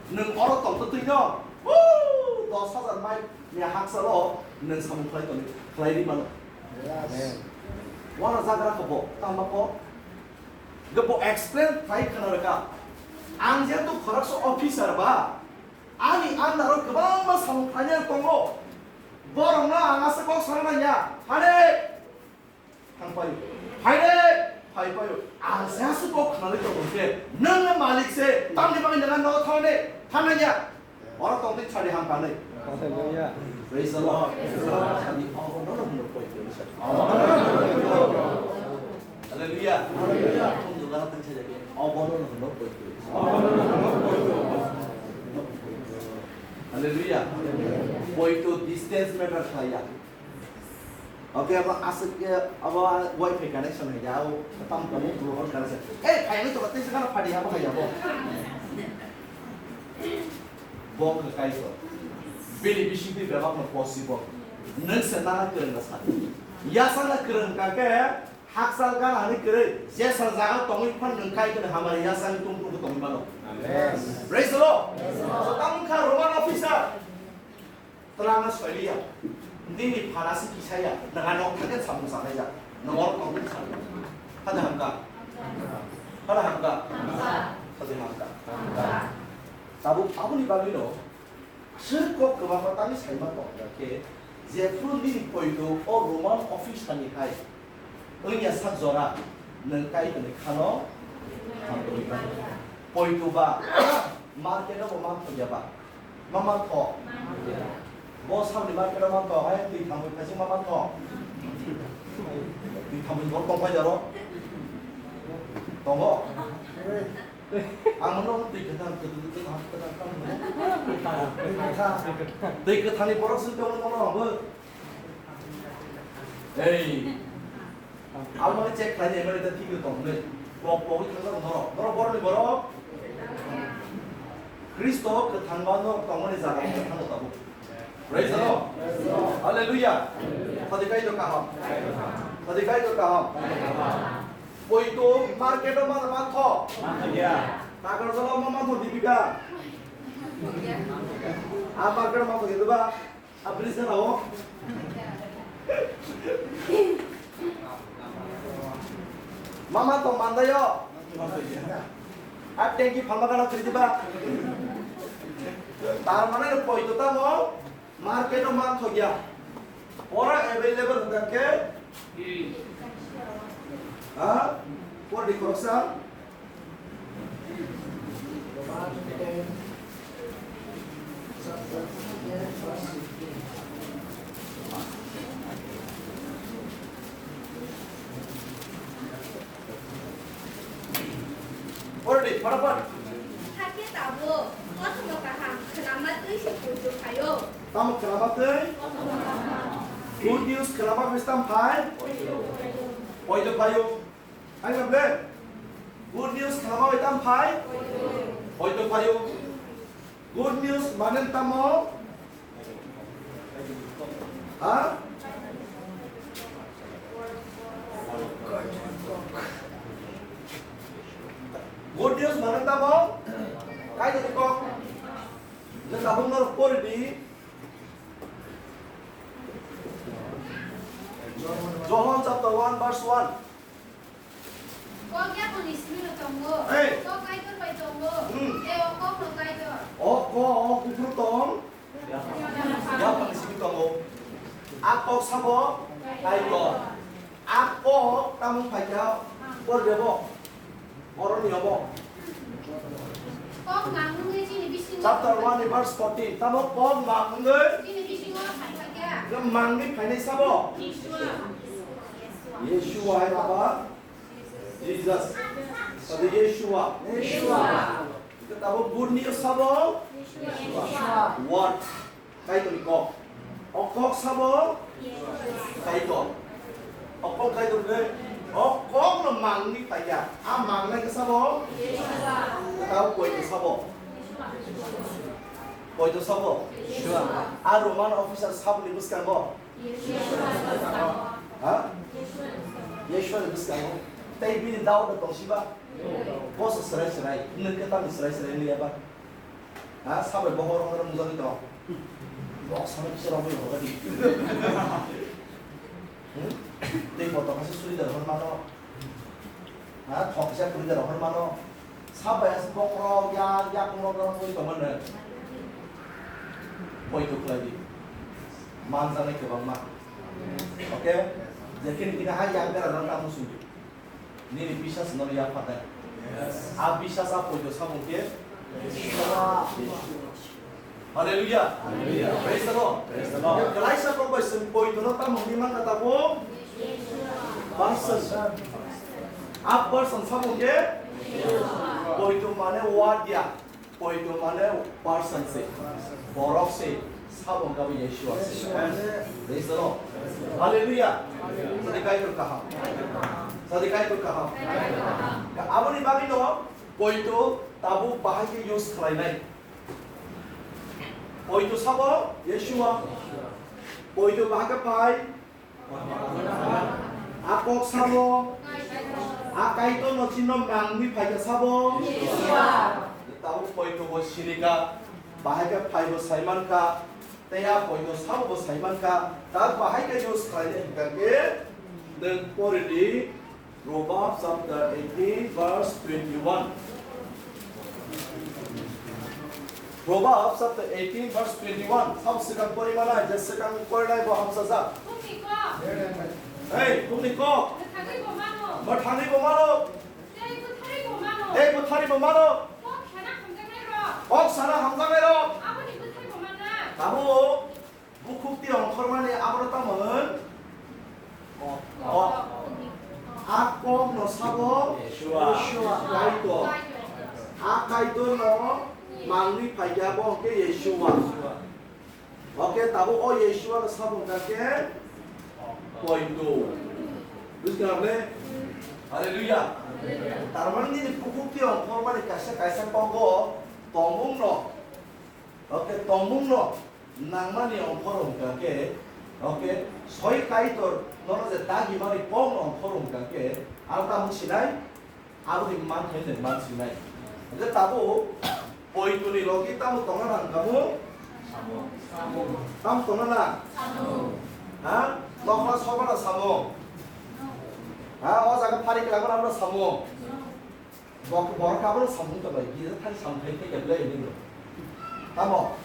Nwng oro tongtwtwi no, woo, dos hajar mile ni hakchalo nwng samung khlai toni, khlai ri mano. Yes. Wana jagra kho bo, tamo kho. Ge bo explain khlai khna rwkha. Ang jehetu khoroksa officer ba, ani under o kwbangma samung khlainai tongo. Borokno ang aswk kok sana nangya. Hare! Thang paio. Haire! Phai paio. Ang se aswk kok khnalai tongo khe, nwng malik se, tamni bagwi nang nogo thangni, thangnai ya. Oro tongtwi sadi ham kanwi. Hallelujah. Praise the Lord. Sadi obo nono hwnwi koi koi sadi. Hallelujah. Hallelujah. Tong dula tang saja ke. Obo nono hwnwi koi koi. Hallelujah. Poito distance matter khlaiya. Okay, abo aswk ke, abo wifi connection hai ya, abo tam kamu bro connection. Eh, phai ni to tei sana phadi abo hai abo. Bo khe kai to. Bini bising twi bebak no possible. Nwng se nana kwrwng na sa. Ya sana kwrwng ka ke, hakchal gana hani kwrwi, je sa jaga tongwi phan nwng kai to hamari ya sang tung tung tongwi mano. Amen. Praise the Lord. So, tamo kha Roman officer. Twlangno soiliya, nini phanasi kisaya, nanga nok thangkhe samung sanaijak, nangor tongkhe sanai. Hada hamka? Hada hamka? Hada hamka? Tabuk aboni bagwino, chwng kok kwbangma tangwi saima tongkha khe, jephru nini poito o Roman officer ni hai, wngya sak jora, nwng kai tongni khano, poito ba, market o bo manthoya ba. Ma mantho. Bo salni market o mantho, hai twi thangwi phaising ma mantho. Twi thangwi bo tong phai jaro. Tongo. Ang no twi kwthang, kwthang, kwthang, kwthang, kwthang. Twi kwthang. Twi kwthang ni borok swi tongo, tongo, tongo. Ei. Almani check khlaini, emani ta thik tong hwnwi. Pok pogwi thangjago norok. Norok borokni borok. Khristo kwthangba norok tongmani jaga kwthang tabuk. Praise the Lord. Hallelujah. Thadi kai to kaham. Thadi kai to kaham. Poito market o mana mantho. Takarjala ma mantho Dipika. A market o mantho gitu ba. A bridge na o. Mama to mandayo. A tanki phalma kana khri diba. Tar mane poito tamo market o mantho ya. Pora available hwnkha khe. Ha? Por di khoroksa. Already, fatapat. Hakhe tabuk, kothoma kaham khnama twi se poito phaio. Tamo khnama twi? Good news khnama twi tam phai? Poito phaio. Hai na ble? Good news khnama bai tam phai? Poito phaio. Good news mane tamo? Ha? Good news mane tamo? Kaitorni kok. Je tabuk norok pori di. John chapter one verse one. Kok yaphangni simi rw tongo. Hey. Kok Kaitor bai tongo. Hmm. Tei o Kokno Kaitor. O Kok, o buphuru tong. Yaphangni simi tongo. A Kok sabo Kaitor. A Kok tamo phaikha, pori di bo. Oroni obo. Kok mang wngwi chini bisingo. Chapter one verse fourteen. Tamo Kok mang wngwi. Chini bisingo phaikha. Mangwi phainai sabo? Yeshua. Yeshua hai baba. Jesus. Tadi Yeshua. Yeshua. Tabo good news sabo? Yeshua. What? Kaitorni kok. O kok sabo? Kaitor. O kok Kaitor de. O kok no mangni paikha. A mangnai khe sabo? Tabo poito sabo? Poito sabo? A Roman officer saboni bwskango? Ha? Yeshua ni bwskango. Tei bini Daud no tongsiba? Boso serai serai. Nwng khe tamni serai serai nuyaba? Ha, sabai bohor ongna mujagwi tong. Bok sama kisa rogwi hogadi. Hmm? Tei motor kaisa suri da rohor mano. Ha, thok kisa kuri da rohor mano. Sabai aswk bokhorok ya, ya kungrok rok tongwi tongmani. Poito khlai di. Manjaknai kwbangma. Okay? Jekhini kini hai ya bera rok ta musung di. Nini biswas nono yapharnai. Yes. A biswas a poito samung khe? Yeshua. Hallelujah. Hallelujah. Praise the Lord. Praise the Lord. Kalaisa kok bai chwng poito no tamo hwnwi mankha tabuk? Person. A person samung khe? Poito mane word ya. Poito mane person se, borok se, sabo wngkha bo Yeshua se. Praise the Lord. Hallelujah. Sadi Kaitor kaham. Sadi Kaitor kaham. Aboni bagwi no poito tabuk bahai khe use khlainai. Poito sabo Yeshua. Poito bahai khe phai. A kok sabo, a Kaitor no chino mangwi phaikha sabo. Tabuk poito bo sinikha, bahai khe phai bo saimankha, tei a poito sabo bo saimankha, ta bahai khe use khlainai hwnkha khe nwng pori di. Proverbs chapter eighteen verse twenty-one. Proverbs chapter eighteen verse twenty-one. Sabo swkang pori manai, je swkang porinai bo hamsajak. Hey, khumni kok. Mwthangwi bo mano. Tei bwtharwi bo mano. Tei bwtharwi bo mano. Kok sana hamjaknai rok. Kok sana hamjaknai rok. Aboni bwthai bo manna. Tabuk. Bukhuk tei ongkhormani abono tamo hwn? Kok. A kokno sabo Yeshua. Kaitor. A Kaitorno mangwi phaikha bo hwnkhe Yeshua. Oke, tabuk o Yeshua no sabo hwnkha khe poito. Bujikha ne? Hallelujah. Tarmani nini bukhuk tei ongkhormani kaisa kaisa kogo tongmungno. Oke, tongmungno. Nangmani ongkhor hwnkha khe, oke, soi Kaitor nono je dagimani kokno ongkhor hwnkha khe, aro tamo sinai, aboni manthai nang man sinai. Hwnkhe tabuk poitoni logi tamo tongna nang kamo? Tamo tongna nang? Ha? Tokma sobana samung? Ha? O jaga phari kwlangma nangmano samung? Bok-, borok abono samung tongbai, gija thani samung khai khe belai hinwi no. Tamo?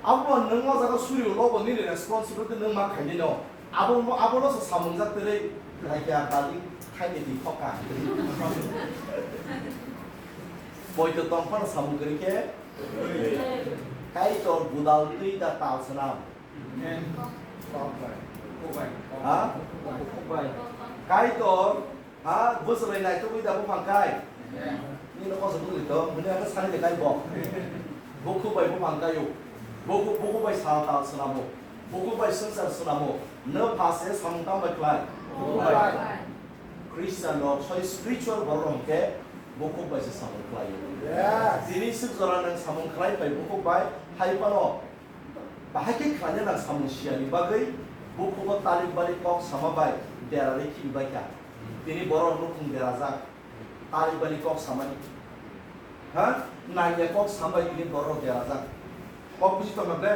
Abo nwng o jaga suri lobo nini responsibility nwng ma khainai no. Abo, abo no se samung jak twi rwi khlai khe a bali khai ni twi khok ka. Poito tong phano samung kwrwi khe Kaitor budal twi da tal swnam. Ha? Kaitor Ha, bwswlwi naitugwi da buphang kai? Nini kosa bwlwi to, hwnwi ang sani de kai bo. Bukhuk bai buphang kaio. Bukhuk, bukhuk bai sal tal swnamo. Bukhuk bai swngchar swnamo. Nw pha se samung tang bai khlai? Bukhuk bai. Christian rok soi spiritual borok rok hwnkhe bukhuk bai se samung khlaio. Yes. Tini swk jora nwng samung khlai bai bukhuk bai hai phano Bahai khe khlaina nang samung siyani bagwi bukhugo talik balik kok sama bai derarwi khibi bai kha. Tini borok nukhung derajak. Ari bari kok samani. Ha? Nangya kok sambai ini borok derajak. Kok buji tongna ble?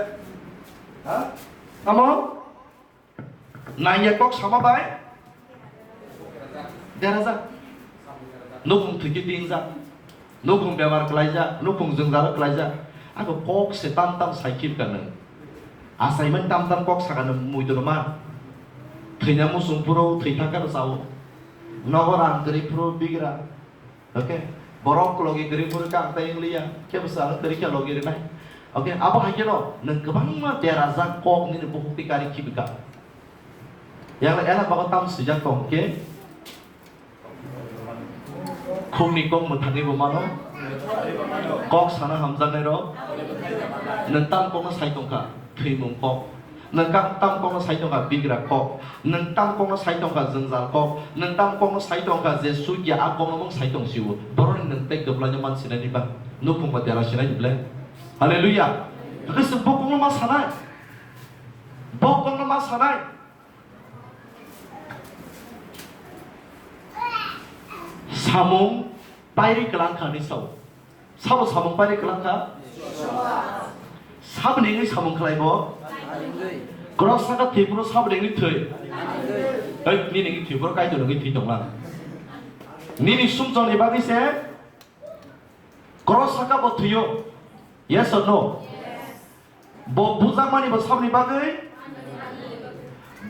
Ha? Tamo? Nangya kok sama bai? Derajak. Nukhung thwikhe tingjak. Nukhung bemar kwlaijak. Nukhung jwngjal kwlaijak. Ako kok se tam tam saikhe ka nwng. Asaimani tam tam kok saka nwng muitu rwma. Thwina muchung phuru thwi thangkhe rw chao. Nogo rang kwrwi phuru bigra. Okay? Borok logi kwrwi phuru kang tai wng liya. Khe bwsa ang kwrwi khe logi rwnai. Okay? Abo hai kheno nwng kwbangma derajak kok nini bukhuk twi kari khibika. Yang ela bago tam swijak tong khe. Khumni kok mwthangwi bo mano. Kok sana hamjaknai rok. Nwng tam kokno sai tongkha, thwimung kok. Nwng kam tam kokno sai tongkha, bigra kok. Nwng tam kokno sai tongkha, jwngjal kok. Nwng tam kokno sai tongkha, je sugya a kokno mung sai tong siwo. Boroni nwng tei kwplaino man sinai ni ba. Nukhung ba dera sinai ni ble. Hallelujah. Hakhe se bo kokno ma sanai. Bo kokno ma sanai. Samung pairi kwlangkha ni sao. Sabo samung pairi kwlangkha? Saboni wngwi samung khlai bo? Cross saka thwi phuru saboni wngwi thwi? Hei, nini wngwi thwi phuru Kaitor wngwi thwi tonglang. Nini sumsokni bagwi se cross saka bo thwio. Yes or no? Bo bujakmani bo saboni bagwi?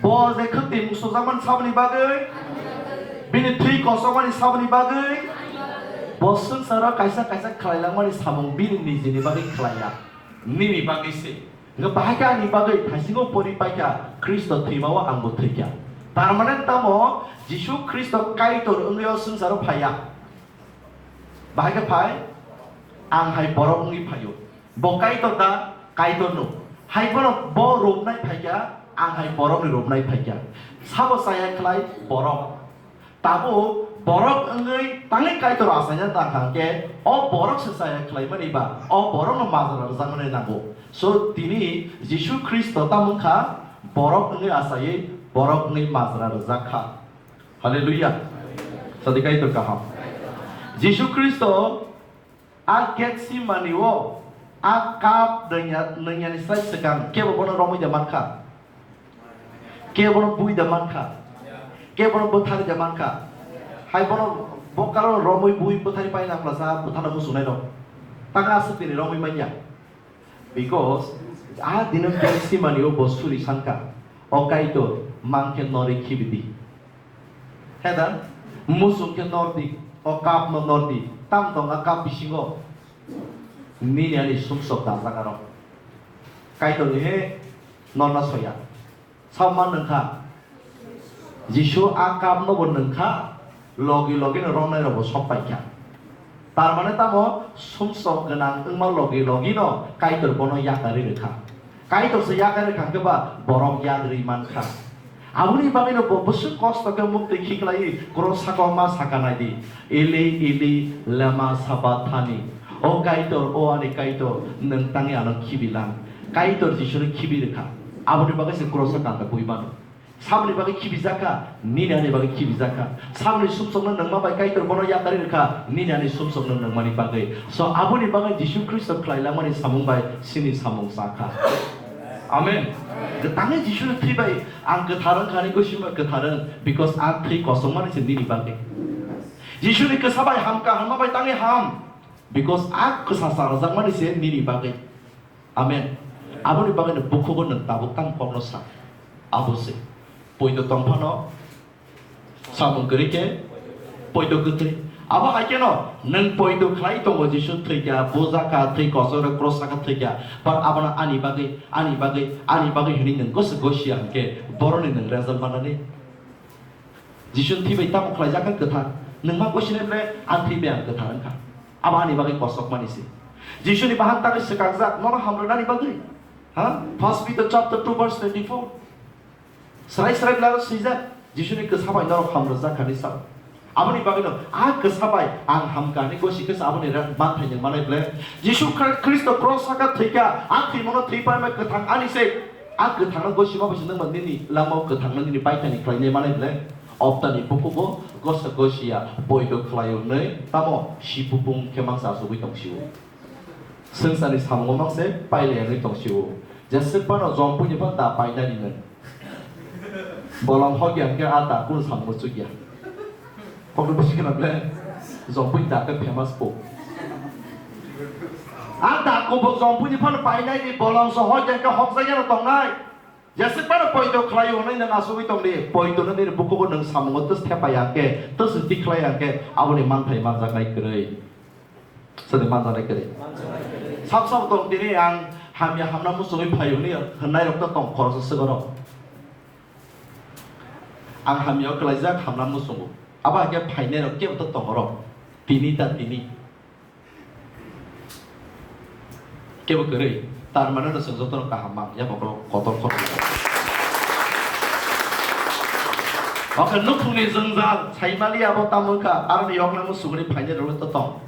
Bo je khwtwi musujakmani saboni bagwi? Bini thwi kosokmani saboni bagwi? Bo swngcharo kaisa kaisa khlailangmani samung bini nijini bagwi khlaiya, nini bagwi se. Hwnkhe bahai khe ani bagwi thaisingo pori paikha, Khristo thwimao angbo thwikha. Tar mane tamo Jisu Khristo Kaitor wngwi o swngcharo phaiya. Bahai khe phai, ang hai borok wngwi phaio. Bo Kaitor da? Kaitor no. Hai bono bo romnai phaikha, ang hai borokni romnai phaikha. Sabo chaya khlai? Borok. Tabuk borok wngwi tangwi Kaitor achaina tangkha hwnkhe, o borok se chaya khlaimani ba, o borokno majra rwjakmani nango. So, tini Jisu Khristo tamo wngkha, borok wngwi achaiwi, borok wngwi majra rwjak kha. Hallelujah. Sadi Kaitor kaham. Jisu Khristo a Getsemani o a cup nwngya, nwngyani sai swkang kebo bono romwi de mankha. Kebo bono bui de mankha. Kebo bono bwthari de mankha. Hai bono bo karon romwi bui bwthari pai nang masa bwthano muchungnai rok. Tang aswk tini romwi manya. Because a dino Getsemani o bo suri sankha, "O Kaitor, mang khe norwi khibi di." He da? Muchung khe nor di, o cup no nor di. Tam tong a cup bisingo? Nini ani sumsok dajak aro. Kaitor ni he norna soya. Sao ma nwngkha? Jisu a cup no bo nwngkha, logi logi no romnai rok bo sok paikha. Tar mane tamo sumsok gwnang wngma logi logi no Kaitor bono yakarwi rwkha. Kaitor se yakarwi rwkha hwnkhe ba borok yadrwi mankha. Aboni bagwi no bo bwswk kosto khe muktwi khiklaiwi cross saka ma saka nai di, "Eli, Eli, lema sabachthani?" O Kaitor, o ani Kaitor, nwng tangwi ano khibilang? Kaitor Jisuni khibi rwkha. Aboni bagwi se cross o kanta bui mano. Saboni bagwi khibijakha, nini ani bagwi khibijakha. Saboni sumsokno nwngma bai Kaitor bono yakarwi rwkha, nini ani sumsokno nwngmani bagwi. So, aboni bagwi Jisu Khristo khlai langmani samung bai chini samung chakha. Amen. Tangwi Jisuni thwi bai ang kwthar wngkha, ani gosima kwthar wng, because a thwi kosongmani se nini bagwi. Jisuni kwsa bai hamkha, hamma bai tangwi ham, because a kwsa charajakmani se nini bagwi. Amen. Aboni bagwi no bukhugo nwng tabuk tamo kokno sa. Abo se. Poito tong phano samung kwrwi khe poito kwthwi. Abo hai kheno nwng poito khlai tongo, Jisu thwikha, bujakha, thwi kochoro cross saka thwikha. But abono ani bagwi, ani bagwi, ani bagwi hwnwi nwng gosi gosi ya hwnkhe boroni nwng result manani. Jisu thwi bai tamo khlaijak kha kwthar? Nwng ma gosinai ble, ang thwi bai ang kwthar wngkha. Abo ani bagwi kosokmani se. Jisuni bahang tangwi swkangjak, nono hamrwnani bagwi. Ha? First Peter chapter two verse twenty-four. Srai srai ble aro swijak, Jisuni kwsa bai norok hamrwjak kha ni sa. Aboni bagwi no, a kwsa bai ang hamkha hwnwi gosi khe sa aboni ra-, manthai nwng manai ble. Jisu Khri-, Khristo cross saka thwikha, a thwimano thwi paimai kwthang ani se. A kwthangno gosi ma bai se nwng ba nini langmao kwthangno nini paithani khlainai manai ble. Optani bukugo gosa gosia poito khlaio hwnwi tamo sipupung khe mangsa asugwi tongsio. Swngcharni samungo mangse pailaiwi tongsio. Jeswk phano jompuini phano da painani nwng. Bolong hokya hwnkhe a da kunu samungo chukya. Kokno bisi kheno ble jompuini da khe famous po. A da kubuk jompuini phano painani bolong se hokya hwnkhe hokjakyano tongnai. Jeswk phano poito khlaio hwnwi nwng asugwi tongdi, poitono nini bukugo nwng samungo twis thepaiya khe, twis tikhlaiya khe, aboni manthai manjaknai kwrwi. Sadi manjaknai kwrwi. Sab sab tong tini ang hamya hamna muchungwi phaio hwnwi hwnnai rok to tong khoroksa swk oro. Ang hamya o kwlaijak hamna muchungo. Abo hai khe phainai rok kebo to tong oro. Tini ta tini. Kebo kwrwi, tar mane no chwng jotono kaham mang, yapha ukulok kotor khoroknai. Oke, nukhungni jwngjal, saimali abo tamo wngkha, aroni yoknamo sugri phainai rwlwi to tong.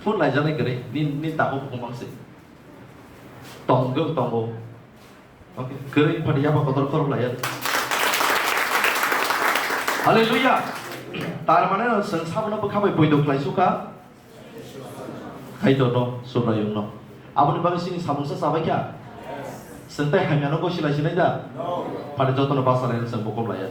Phone laijaknai kwrwi, ni, ni takhuk bukhuk mang se. Tong, tongo. Oke, kwrwi phadi yapha kotor khorok laiya. Hallelujah. Tar mane no chwng sabono bwkha bai poito khlai sukha. Kaitorno, Subraiyungno. Aboni bagwi chini samungsa chabai kha? Chwng tei hamyano gosi lai sinai da? Phadi jotono basa laina chwng bukhuk laiya.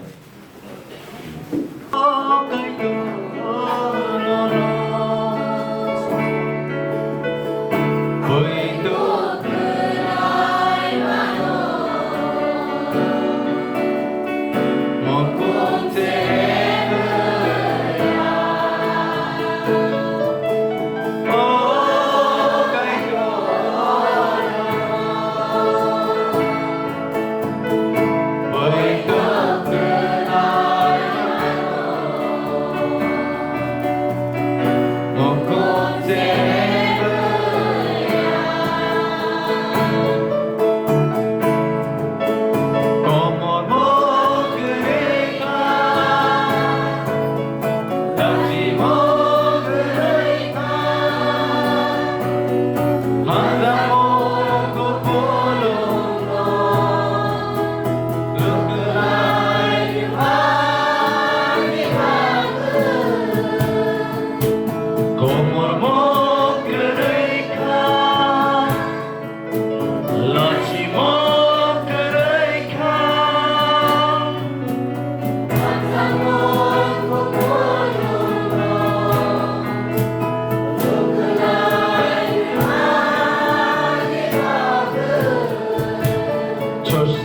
Church,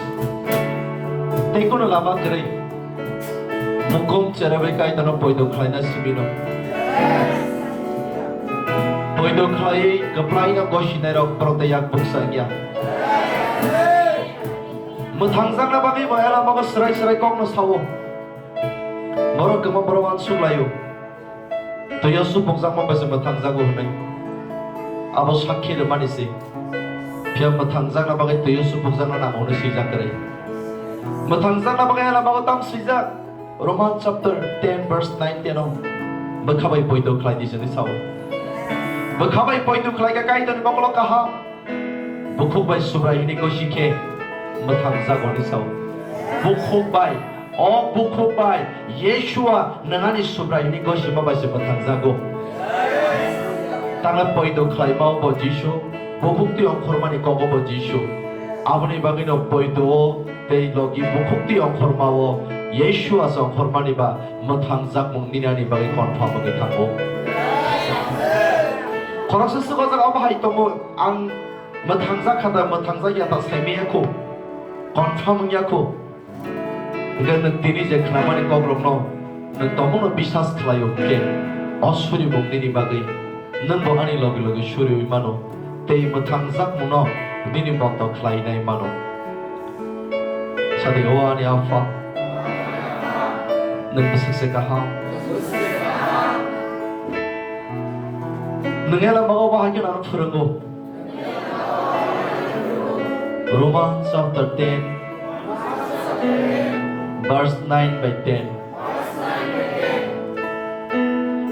tei kono lama kwrwi. Mukhung cherebai Kaitorno poito khlaina simi rok. Poito khlaiwi kwplaino gosinai rok borok tei yak buksa wngya. Mwthangjakna bagwi bo ela mago swrai swrai kokno sao. Borok kwma borok uansuk laio. Twio supukjakma bai se mwthangjago hwnwi. Abo sakhi rwmani se. Phiya mwthangjakna bagwi twio supukjakna nango hwnwi swijak kwrwi. Mwthangjakna bagwi ela mago tam swijak. Roman chapter ten verse nine ten o bwkha bai poito khlai di hwnwi sao. Bwkha bai poito khlai kha Kaitorni mokolo kaham. Bukhuk bai Subrai hwnwi gosi khe mwthangjago hwnwi sao. Bukhuk bai, o bukhuk bai Yeshua nwng ani Subrai hwnwi gosima bai se mwthangjago. Tangla poito khlaima o bo Jisu, bukhuk twi ongkhormani kogo bo Jisu. Aboni bagwino poito o tei logi bukhuk twi ongkhorma o Yeshua se ongkhormani ba mwthangjakmung nini ani bagwi confirm wngwi thango. Khoroksa swk o jaga obo hai tongo, ang mwthangjak kha da, mwthangjak ya ta saimanya kho, confirm wngya kho. Hwnkhe nwng tini je khnamani kokrokno nwng tongmungno biswas khlai-o hwnkhe, o surimung nini bagwi nwngbo ani logi logi suriui mano, tei mwthangjakmungno nini bondo khlainai mano. Sadi, O ani Apha, nwng bwswk se kaham. Nwng ela mago bahai khe ano phwrwngo. Roman chapter ten, verse nine by ten.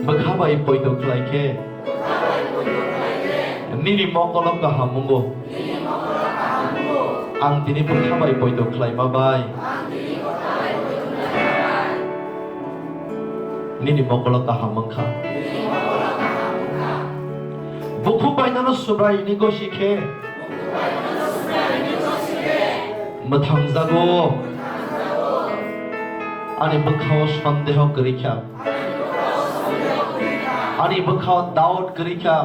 Bwkha bai poito khlai khe nini mokolo kaham wngo. Ang tini bwkha bai poito khlaima bai Nini mokolo kaham wngkha. Bukhuk bai nono Subrai ni gosi khe mwthangjago. Ani bwkhao sondeho kwrwi kha. Ani bwkhao doubt kwrwi kha.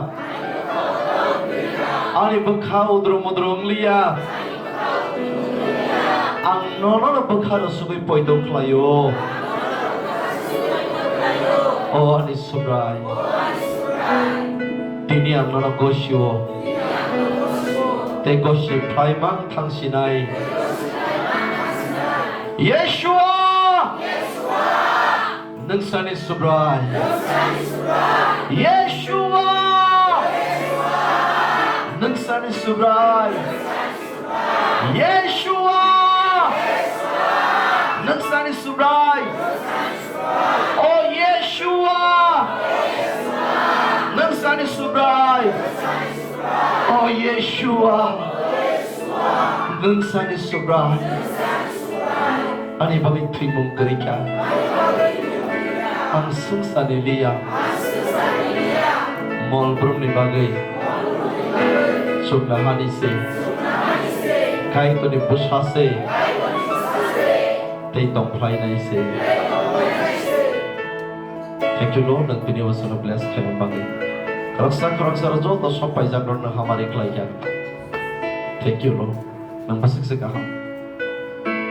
Ani bwkha udru mudru wngliya. Ang nono bwkha rwsugwi poito khlaio. O ani Subrai, tini ang nono gosio tei gosi phlaimang thangsinai. Yeshua! Nwng sani Subrai. Yeshua! Nwng sani Subrai. Yeshua! Nwng sani Subrai. O Yeshua! Nwng sani Subrai. O Yeshua! Nwng sani Subrai. Ani bagwi thwimung kwrwi kha. Ang swngcharni liya. Mol brumni bagwi chuknohani se. Kaitorni bwsa se. Tei tongphlainai se. Thank you, Lord, nwng tini o bosono bless khaimani bagwi. Khoroksa khoroksa rok joto sok paijak rokno hamari khlai kha. Thank you, Lord. Nwng bwswk se kaham.